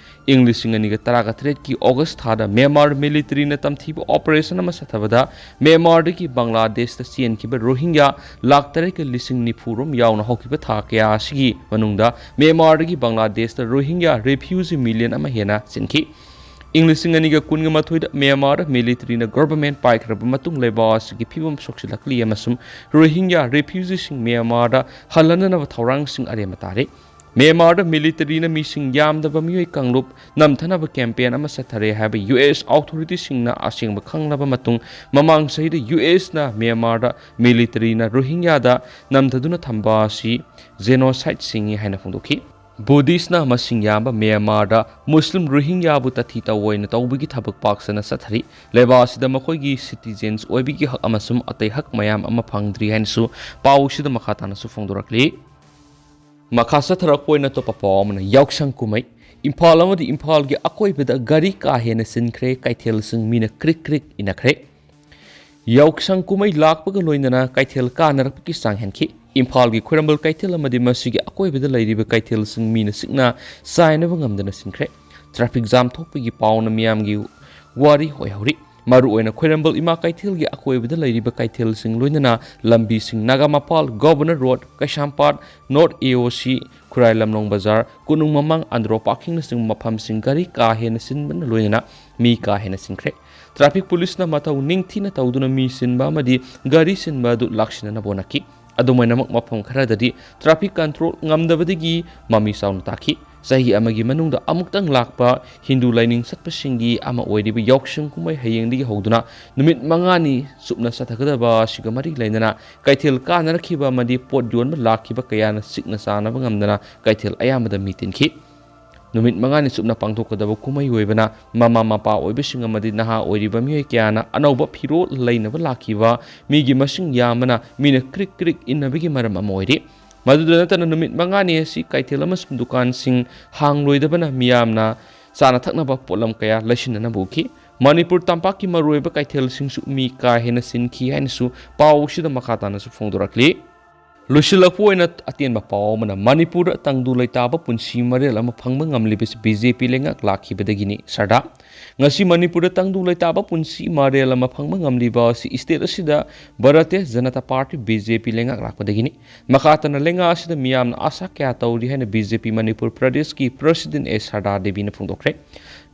ꯏꯪ ꯂꯤꯁꯤꯡ ꯑꯅꯤꯒ ꯇꯔꯥꯒ ꯇꯔꯦꯠꯀꯤ ꯑꯣꯒꯁ ꯊꯥꯗ ꯃ꯭ꯌꯥꯟꯃꯥꯔ ꯃꯤꯂꯤꯇꯔꯤꯅ ꯇꯝꯊꯤꯕ ꯑꯣꯄꯔꯦꯁꯟ ꯑꯃ ꯆꯠꯊꯕꯗ ꯃ꯭ꯌꯥꯟꯃꯥꯔꯗꯒꯤ ꯕꯪꯒ꯭ꯂꯥꯗꯦꯁꯇ ꯆꯦꯟꯈꯤꯕ ꯔꯣꯍꯤꯡꯒ꯭ꯌꯥ ꯂꯥꯈ ꯇꯔꯦꯠꯀ ꯂꯤꯁꯤꯡ ꯅꯤꯐꯨ ꯔꯣꯝ ꯌꯥꯎꯅ ꯍꯧꯈꯤꯕ ꯊꯥ ꯀꯌꯥ ꯑꯁꯤꯒꯤ ꯃꯅꯨꯡꯗ ꯃ꯭ꯌꯥꯟꯃꯥꯔꯗꯒꯤ ꯕꯪꯒ꯭ꯂꯥꯗꯦꯁꯇ ꯔꯣꯍꯤꯡꯒ꯭ꯌꯥ ꯔꯤꯐ꯭ꯌꯨꯖꯤ ꯃꯤꯂꯤꯌꯟ ꯑꯃ ꯍꯦꯟꯅ ꯆꯦꯟꯈꯤ꯫ ꯏꯪ ꯂꯤꯁꯤꯡ ꯑꯅꯤꯒ ꯀꯨꯟꯒ ꯃꯥꯊꯣꯏꯗ ꯃ꯭ꯌꯥꯟꯃꯥꯔꯗ ꯃꯤꯂꯤꯇꯔꯤꯅ ꯒꯣꯚꯔꯟꯃꯦꯟꯠ ꯄꯥꯏꯈ꯭ꯔꯕ ꯃꯇꯨꯡ ꯂꯩꯕꯥꯛ ꯑꯁꯤꯒꯤ ꯐꯤꯕꯝ ꯁꯣꯛꯆꯤꯜꯂꯛꯂꯤ ꯑꯃꯁꯨꯡ ꯔꯣꯍꯤꯡꯒ꯭ꯌꯥ ꯔꯤꯐ꯭ꯌꯨꯖꯤꯁꯤꯡ ꯃ꯭ꯌꯥꯟꯃꯥꯔꯗ ꯍꯜꯍꯟꯅꯅꯕ ꯊꯧꯔꯥꯡꯁꯤꯡ ꯑꯔꯦꯝꯕ ꯇꯥꯔꯤ꯫ ꯃ꯭ꯌꯥꯟꯃꯥꯔꯗ ꯃꯤꯂꯤꯇꯔꯤꯅ ꯃꯤꯁꯤꯡ ꯌꯥꯝꯗꯕ ꯃꯤꯑꯣꯏ ꯀꯥꯡꯂꯨꯞ ꯅꯝꯊꯅꯕ ꯀꯦꯝꯄꯦꯟ ꯑꯃ ꯆꯠꯊꯔꯦ ꯍꯥꯏꯕ ꯌꯨ ꯑꯦꯁ ꯑꯣꯊꯣꯔꯤꯇꯤꯁꯤꯡꯅ ꯑꯁꯦꯡꯕ ꯈꯪꯂꯕ ꯃꯇꯨꯡ, ꯃꯃꯥꯡ ꯆꯍꯤꯗ ꯌꯨ ꯑꯦꯁꯅ ꯃ꯭ꯌꯥꯟꯃꯥꯔꯗ ꯃꯤꯂꯤꯇꯔꯤꯅ ꯔꯣꯍꯤꯡꯌꯥꯗ ꯅꯝꯊꯗꯨꯅ ꯊꯝꯕ ꯑꯁꯤ ꯖꯦꯅꯣꯁꯥꯏꯠꯁꯤꯡꯅꯤ ꯍꯥꯏꯅ ꯐꯣꯡꯗꯣꯛꯈꯤ꯫ ꯕꯨꯙꯤꯁꯅ ꯃꯁꯤꯡ ꯌꯥꯝꯕ ꯃ꯭ꯌꯥꯟꯃꯥꯔꯗ ꯃꯨꯁꯂꯤꯝ ꯔꯣꯍꯤꯡꯌꯥꯕꯨ ꯇꯊꯤ ꯇꯧꯑꯣꯏꯅ ꯇꯧꯕꯒꯤ ꯊꯕꯛ ꯄꯥꯛ ꯁꯟꯅ ꯆꯠꯊꯔꯤ꯫ ꯂꯩꯕꯥꯛ ꯑꯁꯤꯗ ꯃꯈꯣꯏꯒꯤ ꯁꯤꯇꯤꯖꯦꯟꯁ ꯑꯣꯏꯕꯒꯤ ꯍꯛ ꯑꯃꯁꯨꯡ ꯑꯇꯩ ꯍꯛ ꯃꯌꯥꯝ ꯑꯃ ꯐꯪꯗ꯭ꯔꯤ ꯍꯥꯏꯅꯁꯨ ꯄꯥꯎꯁꯤꯗ ꯃꯈꯥ ꯇꯥꯅꯁꯨ ꯐꯣꯡꯗꯣꯔꯛꯂꯤ꯫ ꯃꯈꯥ ꯆꯠꯊꯔꯛꯄ ꯑꯣꯏꯅ ꯑꯇꯣꯞꯄ ꯄꯥꯎ ꯑꯃꯅ ꯌꯥꯎꯁꯪ ꯀꯨꯝꯍꯩ꯫ ꯏꯝꯐꯥꯜ ꯑꯃꯗꯤ ꯏꯝꯐꯥꯜꯒꯤ ꯑꯀꯣꯏꯕꯗ ꯒꯥꯔꯤ ꯀꯥ ꯍꯦꯟꯅ ꯆꯤꯟꯈ꯭ꯔꯦ, ꯀꯩꯊꯦꯜꯁꯤꯡ ꯃꯤꯅ ꯀ꯭ꯔꯤꯛ ꯀ꯭ꯔꯤꯛ ꯏꯟꯅꯈ꯭ꯔꯦ꯫ ꯌꯥꯎꯁꯪ ꯀꯨꯝꯍꯩ ꯂꯥꯛꯄꯒ ꯂꯣꯏꯅꯅ ꯀꯩꯊꯦꯜ ꯀꯥꯅꯔꯛꯄꯒꯤ ꯆꯥꯡ ꯍꯦꯟꯈꯤ꯫ ꯏꯝꯐꯥꯜꯒꯤ ꯈ꯭ꯋꯥꯏꯔꯝꯕꯟ ꯀꯩꯊꯦꯜ ꯑꯃꯗꯤ ꯃꯁꯤꯒꯤ ꯑꯀꯣꯏꯕꯗ ꯂꯩꯔꯤꯕ ꯀꯩꯊꯦꯜꯁꯤꯡ ꯃꯤꯅ ꯆꯤꯛꯅ ꯆꯥꯏꯅꯕ ꯉꯝꯗꯅ ꯆꯤꯟꯈ꯭ꯔꯦ꯫ ꯇ꯭ꯔꯥꯐꯤꯛ ꯖꯥꯝ ꯊꯣꯛꯄꯒꯤ ꯄꯥꯎꯅ ꯃꯤꯌꯥꯝꯒꯤ ꯋꯥꯔꯤ ꯑꯣꯏꯍꯧꯔꯤ꯫ ꯃꯔꯨꯑꯣꯏꯅ ꯈ꯭ꯋꯥꯏꯔꯝꯕꯟ ꯏꯃꯥ ꯀꯩꯊꯦꯜꯒꯤ ꯑꯀꯣꯏꯕꯗ ꯂꯩꯔꯤꯕ ꯀꯩꯊꯦꯜꯁꯤꯡ ꯂꯣꯏꯅꯅ ꯂꯝꯕꯤꯁꯤꯡ ꯅꯥꯒꯥꯃꯄꯥꯜ, ꯒꯣꯚꯔꯅꯔ ꯔꯣꯗ, ꯀꯩꯁꯥꯝꯄꯥꯠ, ꯅꯣꯔꯠ ꯑꯦ ꯑꯣ ꯁꯤ, ꯈꯨꯔꯥꯏ ꯂꯝꯂꯣꯡ ꯕꯖꯥꯔ, ꯀꯣꯅꯨꯡ ꯃꯃꯥꯡ, ꯑꯟꯗ꯭ꯔꯣ ꯄꯥꯔꯀꯤꯡꯅꯆꯤꯡꯕ ꯃꯐꯝꯁꯤꯡ ꯒꯥꯔꯤ ꯀꯥ ꯍꯦꯟꯅ ꯆꯤꯟꯕꯅ ꯂꯣꯏꯅꯅ ꯃꯤ ꯀꯥ ꯍꯦꯟꯅ ꯆꯤꯟꯈ꯭ꯔꯦ꯫ ꯇ꯭ꯔꯥꯐꯤꯛ ꯄꯨꯂꯤꯁꯅ ꯃꯊꯧ ꯅꯤꯡꯊꯤꯅ ꯇꯧꯗꯨꯅ ꯃꯤ ꯆꯤꯟꯕ ꯑꯃꯗꯤ ꯒꯥꯔꯤ ꯆꯤꯟꯕ ꯑꯗꯨ ꯂꯥꯛꯁꯤꯟꯅꯅꯕ ꯍꯣꯠꯅꯈꯤ꯫ ꯑꯗꯨꯝ ꯑꯣꯏꯅꯃꯛ, ꯃꯐꯝ ꯈꯔꯗꯗꯤ ꯇ꯭ꯔꯥꯐꯤꯛ ꯀꯟꯇ꯭ꯔꯣꯜ ꯉꯝꯗꯕꯗꯒꯤ ꯃꯃꯤ ꯆꯥꯎꯅ ꯇꯥꯈꯤ꯫ ꯆꯍꯤ ꯑꯃꯒꯤ ꯃꯅꯨꯡꯗ ꯑꯃꯨꯛꯇꯪ ꯂꯥꯛꯄ ꯍꯤꯟꯗꯨ ꯂꯥꯏꯅꯤꯡ ꯆꯠꯄꯁꯤꯡꯒꯤ ꯑꯃ ꯑꯣꯏꯔꯤꯕ ꯌꯥꯎꯁꯪ ꯀꯨꯝꯍꯩ ꯍꯌꯦꯡꯗꯒꯤ ꯍꯧꯗꯨꯅ ꯅꯨꯃꯤꯠ ꯃꯉꯥꯅꯤ ꯆꯨꯞꯅ ꯆꯠꯊꯒꯗꯕ ꯑꯁꯤꯒ ꯃꯔꯤ ꯂꯩꯅꯅ ꯀꯩꯊꯦꯜ ꯀꯥꯅꯔꯛꯈꯤꯕ ꯑꯃꯗꯤ ꯄꯣꯠ ꯌꯣꯟꯕ ꯂꯥꯛꯈꯤꯕ ꯀꯌꯥꯅ ꯆꯤꯛꯅ ꯆꯥꯅꯕ ꯉꯝꯗꯅ ꯀꯩꯊꯦꯜ ꯑꯌꯥꯝꯕꯗ ꯃꯤ ꯇꯤꯟꯈꯤ꯫ ꯅꯨꯃꯤꯠ ꯃꯉꯥꯅꯤ ꯆꯨꯞꯅ ꯄꯥꯡꯊꯣꯛꯀꯗꯕ ꯀꯨꯝꯍꯩ ꯑꯣꯏꯕꯅ ꯃꯃꯥ ꯃꯄꯥ ꯑꯣꯏꯕꯁꯤꯡ ꯑꯃꯗꯤ ꯅꯍꯥ ꯑꯣꯏꯔꯤꯕ ꯃꯤꯑꯣꯏ ꯀꯌꯥꯅ ꯑꯅꯧꯕ ꯐꯤꯔꯣꯜ ꯂꯩꯅꯕ ꯂꯥꯛꯈꯤꯕ ꯃꯤꯒꯤ ꯃꯁꯤꯡ ꯌꯥꯝꯕꯅ ꯃꯤꯅ ꯀ꯭ꯔꯤꯛ ꯀ꯭ꯔꯤꯛ ꯏꯟꯅꯕꯒꯤ ꯃꯔꯝ ꯑꯃ ꯑꯣꯏꯔꯤ꯫ ꯃꯗꯨꯗ ꯅꯠꯇꯅ ꯅꯨꯃꯤꯠ ꯃꯉꯥꯅꯤ ꯑꯁꯤ ꯀꯩꯊꯦꯜ ꯑꯃꯁꯨꯡ ꯗꯨꯀꯥꯟꯁꯤꯡ ꯍꯥꯡꯂꯣꯏꯗꯕꯅ ꯃꯤꯌꯥꯝꯅ ꯆꯥꯅ ꯊꯛꯅꯕ ꯄꯣꯠꯂꯝ ꯀꯌꯥ ꯂꯩꯁꯤꯟꯅꯅꯕ ꯎꯈꯤ꯫ ꯃꯅꯤꯄꯨꯔ ꯇꯝꯄꯥꯛꯀꯤ ꯃꯔꯨꯑꯣꯏꯕ ꯀꯩꯊꯦꯜꯁꯤꯡꯁꯨ ꯃꯤ ꯀꯥ ꯍꯦꯟꯅ ꯆꯤꯟꯈꯤ ꯍꯥꯏꯅꯁꯨ ꯄꯥꯎꯁꯤꯗ ꯃꯈꯥ ꯇꯥꯅꯁꯨ ꯐꯣꯡꯗꯣꯔꯛꯂꯤ꯫ ꯂꯣꯏꯁꯤꯜꯂꯛꯄ ꯑꯣꯏꯅ ꯑꯇꯦꯟꯕ ꯄꯥꯎ ꯑꯃꯅ, ꯃꯅꯤꯄꯨꯔꯗ ꯇꯪꯗꯨ ꯂꯩꯇꯥꯕ ꯄꯨꯟꯁꯤ ꯃꯔꯦꯜ ꯑꯃ ꯐꯪꯕ ꯉꯝꯂꯤꯕꯁꯤ ꯕꯤ ꯖꯦ ꯄꯤ ꯂꯩꯉꯥꯛ ꯂꯥꯛꯈꯤꯕꯗꯒꯤꯅꯤ꯫ ꯁꯔꯗꯥ, ꯉꯁꯤ ꯃꯅꯤꯄꯨꯔꯗ ꯇꯪꯗꯨ ꯂꯩꯇꯥꯕ ꯄꯨꯟꯁꯤ ꯃꯔꯦꯜ ꯑꯃ ꯐꯪꯕ ꯉꯝꯂꯤꯕ ꯑꯁꯤ ꯁ꯭ꯇꯦꯠ ꯑꯁꯤꯗ Bharatiya Janata party, B J ꯄꯤ, ꯂꯩꯉꯥꯛ ꯂꯥꯛꯄꯗꯒꯤꯅꯤ꯫ ꯃꯈꯥ ꯇꯥꯅ ꯂꯩꯉꯥꯛ ꯑꯁꯤꯗ ꯃꯤꯌꯥꯝꯅ ꯑꯥꯁꯥ ꯀꯌꯥ ꯇꯧꯔꯤ ꯍꯥꯏꯅ ꯕꯤ ꯖꯦ ꯄꯤ ꯃꯅꯤꯄꯨꯔ ꯄ꯭ꯔꯗꯦꯁꯀꯤ ꯄ꯭ꯔꯁꯤꯗꯦꯟ ꯑꯦ ꯁꯔꯗꯥ ꯗꯦꯕꯤꯅ ꯐꯣꯡꯗꯣꯛꯈ꯭ꯔꯦ꯫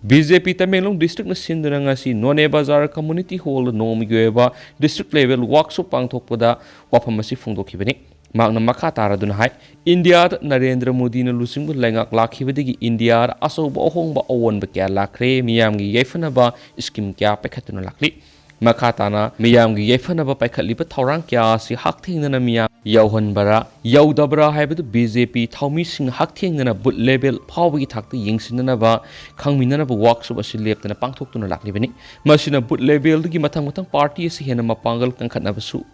ꯕꯤ ꯖꯦ ꯄꯤ ꯇꯃꯦꯡꯂꯣꯡ ꯗꯤꯁꯇ꯭ꯔꯤꯛꯅ ꯁꯤꯟꯗꯨꯅ ꯉꯁꯤ ꯅꯣꯅꯦ ꯕꯖꯥꯔ ꯀꯝꯃ꯭ꯌꯨꯅꯤꯇꯤ ꯍꯣꯜꯗ ꯅꯣꯡꯃꯒꯤ ꯑꯣꯏꯕ ꯗꯤꯁꯇ꯭ꯔꯤꯛ ꯂꯦꯚꯦꯜ ꯋꯥꯔꯛꯁꯣꯞ ꯄꯥꯡꯊꯣꯛꯄꯗ ꯋꯥꯐꯝ ꯑꯁꯤ ꯐꯣꯡꯗꯣꯛꯈꯤꯕꯅꯤ꯫ ꯃꯍꯥꯛꯅ ꯃꯈꯥ ꯇꯥꯔꯗꯨꯅ ꯍꯥꯏ, ꯏꯟꯗꯤꯌꯥꯗ ꯅꯔꯦꯟꯗ꯭ꯔ ꯃꯣꯗꯤꯅ ꯂꯨꯆꯤꯡꯕ ꯂꯩꯉꯥꯛ ꯂꯥꯛꯈꯤꯕꯗꯒꯤ ꯏꯟꯗꯤꯌꯥꯗ ꯑꯆꯧꯕ ꯑꯍꯣꯡꯕ ꯑꯑꯣꯟꯕ ꯀꯌꯥ ꯂꯥꯛꯈ꯭ꯔꯦ, ꯃꯤꯌꯥꯝꯒꯤ ꯌꯥꯏꯐꯅꯕ ꯁ꯭ꯀꯤꯝ ꯀꯌꯥ ꯄꯥꯏꯈꯠꯇꯨꯅ ꯂꯥꯛꯂꯤ꯫ ꯃꯈꯥ ꯇꯥꯅ ꯃꯤꯌꯥꯝꯒꯤ ꯌꯥꯏꯐꯅꯕ ꯄꯥꯏꯈꯠꯂꯤꯕ ꯊꯧꯔꯥꯡ ꯀꯌꯥ ꯑꯁꯤ ꯍꯛꯊꯦꯡꯅꯅ ꯃꯤꯌꯥꯝ ꯌꯧꯍꯟꯕꯔꯥ, ꯌꯧꯗꯕ꯭ꯔꯥ ꯍꯥꯏꯕꯗꯨ ꯕꯤ ꯖꯦ ꯄꯤ ꯊꯧꯃꯤꯁꯤꯡꯅ ꯍꯛꯊꯦꯡꯅꯅ ꯕꯨꯊ ꯂꯦꯚꯦꯜ ꯐꯥꯎꯕꯒꯤ ꯊꯥꯛꯇ ꯌꯦꯡꯁꯤꯟꯅꯅꯕ ꯈꯪꯃꯤꯟꯅꯅꯕ ꯋꯥꯔꯛꯁꯣꯞ ꯑꯁꯤ ꯂꯦꯞꯇꯅ ꯄꯥꯡꯊꯣꯛꯇꯨꯅ ꯂꯥꯛꯂꯤꯕꯅꯤ꯫ ꯃꯁꯤꯅ ꯕꯨꯊ ꯂꯦꯚꯦꯜꯗꯒꯤ ꯃꯊꯪ ꯃꯊꯪ ꯄꯥꯔꯇꯤ ꯑꯁꯤ ꯍꯦꯟꯅ ꯃꯄꯥꯡꯒꯜ ꯀꯟꯈꯠꯅꯕꯁꯨ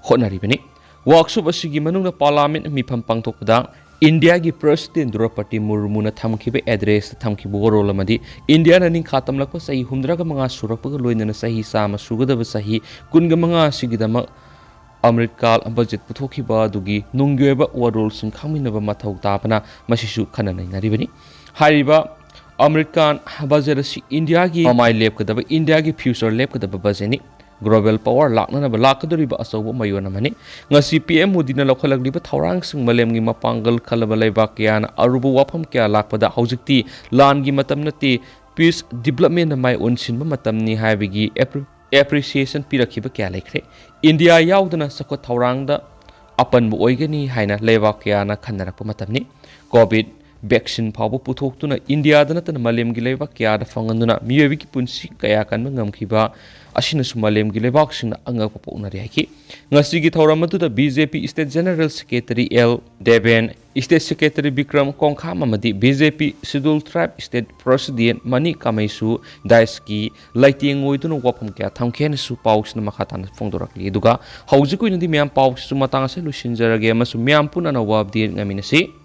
ꯍꯣꯠꯅꯔꯤꯕꯅꯤ꯫ ꯋꯥꯔꯛꯁꯣꯞ ꯑꯁꯤꯒꯤ ꯃꯅꯨꯡꯗ ꯄꯥꯔꯂꯤꯌꯥꯃꯦꯟꯠ ꯃꯤꯐꯝ ꯄꯥꯡꯊꯣꯛꯄꯗ ꯏꯟꯗꯤꯌꯥꯒꯤ ꯄ꯭ꯔꯁꯤꯗꯦꯟꯠ ꯗ꯭ꯔꯧꯄꯗꯤ ꯃꯨꯔꯃꯨꯅ ꯊꯝꯈꯤꯕ ꯑꯦꯗ꯭ꯔꯦꯁꯇ ꯊꯝꯈꯤꯕ ꯋꯥꯔꯣꯜ ꯑꯃꯗꯤ ꯏꯟꯗꯤꯌꯥꯅ ꯅꯤꯡꯈꯥ ꯇꯝꯂꯛꯄ ꯆꯍꯤ ꯍꯨꯝꯗ꯭ꯔꯥꯒ ꯃꯉꯥ ꯁꯨꯔꯛꯄꯒ ꯂꯣꯏꯅꯅ ꯆꯍꯤ ꯆꯥꯝꯃ ꯁꯨꯒꯗꯕ ꯆꯍꯤ ꯀꯨꯟꯒ ꯃꯉꯥ ꯑꯁꯤꯒꯤꯗꯃꯛ ꯑꯃ꯭ꯔꯤꯠꯀꯥꯜ ꯕꯖꯦꯠ ꯄꯨꯊꯣꯛꯈꯤꯕ ꯑꯗꯨꯒꯤ ꯅꯨꯡꯒꯤ ꯑꯣꯏꯕ ꯋꯥꯔꯣꯜꯁꯤꯡ ꯈꯪꯃꯤꯟꯅꯕ ꯃꯊꯧ ꯇꯥꯕꯅ ꯃꯁꯤꯁꯨ ꯈꯟꯅ ꯅꯩꯅꯔꯤꯕꯅꯤ꯫ ꯍꯥꯏꯔꯤꯕ ꯑꯃ꯭ꯔꯤꯠꯀꯥꯜ ꯕꯖꯦꯠ ꯑꯁꯤ ꯏꯟꯗꯤꯌꯥꯒꯤ ꯃꯃꯥꯏ ꯂꯦꯞꯀꯗꯕ, ꯏꯟꯗꯤꯌꯥꯒꯤ ꯐ꯭ꯌꯨꯆꯔ ꯂꯦꯞꯀꯗꯕ ꯕꯖꯦꯠꯅꯤ꯫ ꯒ꯭ꯂꯣꯕꯦꯜ ꯄꯥꯋꯔ ꯂꯥꯛꯅꯅꯕ ꯂꯥꯛꯀꯗꯧꯔꯤꯕ ꯑꯆꯧꯕ ꯃꯌꯣꯟ ꯑꯃꯅꯤ꯫ ꯉꯁꯤ ꯄꯤ ꯑꯦꯝ ꯃꯣꯗꯤꯅ ꯂꯧꯈꯠꯂꯛꯂꯤꯕ ꯊꯧꯔꯥꯡꯁꯤꯡ ꯃꯥꯂꯦꯝꯒꯤ ꯃꯄꯥꯡꯒꯜ ꯀꯜꯂꯕ ꯂꯩꯕꯥꯛ ꯀꯌꯥꯅ ꯑꯔꯨꯕ ꯋꯥꯐꯝ ꯀꯌꯥ ꯂꯥꯛꯄꯗ ꯍꯧꯖꯤꯛꯇꯤ ꯂꯥꯟꯒꯤ ꯃꯇꯝ ꯅꯠꯇꯦ, ꯄꯤꯁ ꯗꯤꯕ꯭ꯂꯞꯃꯦꯟꯅ ꯃꯥꯏ ꯑꯣꯟꯁꯤꯟꯕ ꯃꯇꯝꯅꯤ ꯍꯥꯏꯕꯒꯤ ꯑꯦꯄ꯭ꯔꯤ-, ꯑꯦꯄ꯭ꯔꯤꯁꯤꯌꯦꯁꯟ ꯄꯤꯔꯛꯈꯤꯕ ꯀꯌꯥ ꯂꯩꯈ꯭ꯔꯦ꯫ ꯏꯟꯗꯤꯌꯥ ꯌꯥꯎꯗꯅ ꯆꯥꯎꯈꯠ ꯊꯧꯔꯥꯡꯗ ꯑꯄꯟꯕ ꯑꯣꯏꯒꯅꯤ ꯍꯥꯏꯅ ꯂꯩꯕꯥꯛ ꯀꯌꯥꯅ ꯈꯟꯅꯔꯛꯄ ꯃꯇꯝꯅꯤ꯫ ꯀꯣꯚꯤꯗ ꯚꯦꯛꯁꯤꯟ ꯐꯥꯎꯕ ꯄꯨꯊꯣꯛꯇꯨꯅ ꯏꯟꯗꯤꯌꯥꯗ ꯅꯠꯇꯅ ꯃꯥꯂꯦꯝꯒꯤ ꯂꯩꯕꯥꯛ ꯀꯌꯥꯗ ꯐꯪꯍꯟꯗꯨꯅ ꯃꯤꯑꯣꯏꯕꯒꯤ ꯄꯨꯟꯁꯤ ꯀꯌꯥ ꯀꯟꯕ ꯉꯝꯈꯤꯕ ꯑꯁꯤꯅꯁꯨ ꯃꯥꯂꯦꯝꯒꯤ ꯂꯩꯕꯥꯛꯁꯤꯡꯅ ꯑꯉꯛꯄ ꯄꯣꯛꯅꯔꯤ ꯍꯥꯏꯈꯤ꯫ ꯉꯁꯤꯒꯤ ꯊꯧꯔꯝ ꯑꯗꯨꯗ B J P state general secretary L Deben, state secretary Bikram Kongkham ꯑꯃꯗꯤ B J P schedule tribe state president Mani ꯀꯥꯃꯩꯁꯨ ꯗꯥꯏꯁꯀꯤ ꯂꯩꯇꯦꯡ ꯑꯣꯏꯗꯨꯅ ꯋꯥꯐꯝ ꯀꯌꯥ ꯊꯝꯈꯤ ꯍꯥꯏꯅꯁꯨ ꯄꯥꯎꯁꯤꯅ ꯃꯈꯥ ꯇꯥꯅ ꯐꯣꯡꯗꯣꯔꯛꯂꯤ꯫ ꯑꯗꯨꯒ ꯍꯧꯖꯤꯛ ꯑꯣꯏꯅꯗꯤ ꯃꯌꯥꯝ ꯄꯥꯎꯁꯤꯁꯨ ꯃꯇꯥꯡ ꯑꯁꯤꯗ ꯂꯣꯏꯁꯤꯟꯖꯔꯒꯦ ꯑꯃꯁꯨꯡ ꯃꯌꯥꯝ ꯄꯨꯟꯅ ꯑꯅꯧꯕ ꯑꯞꯗꯦꯠ ꯉꯥꯏꯃꯤꯟꯅꯁꯤ꯫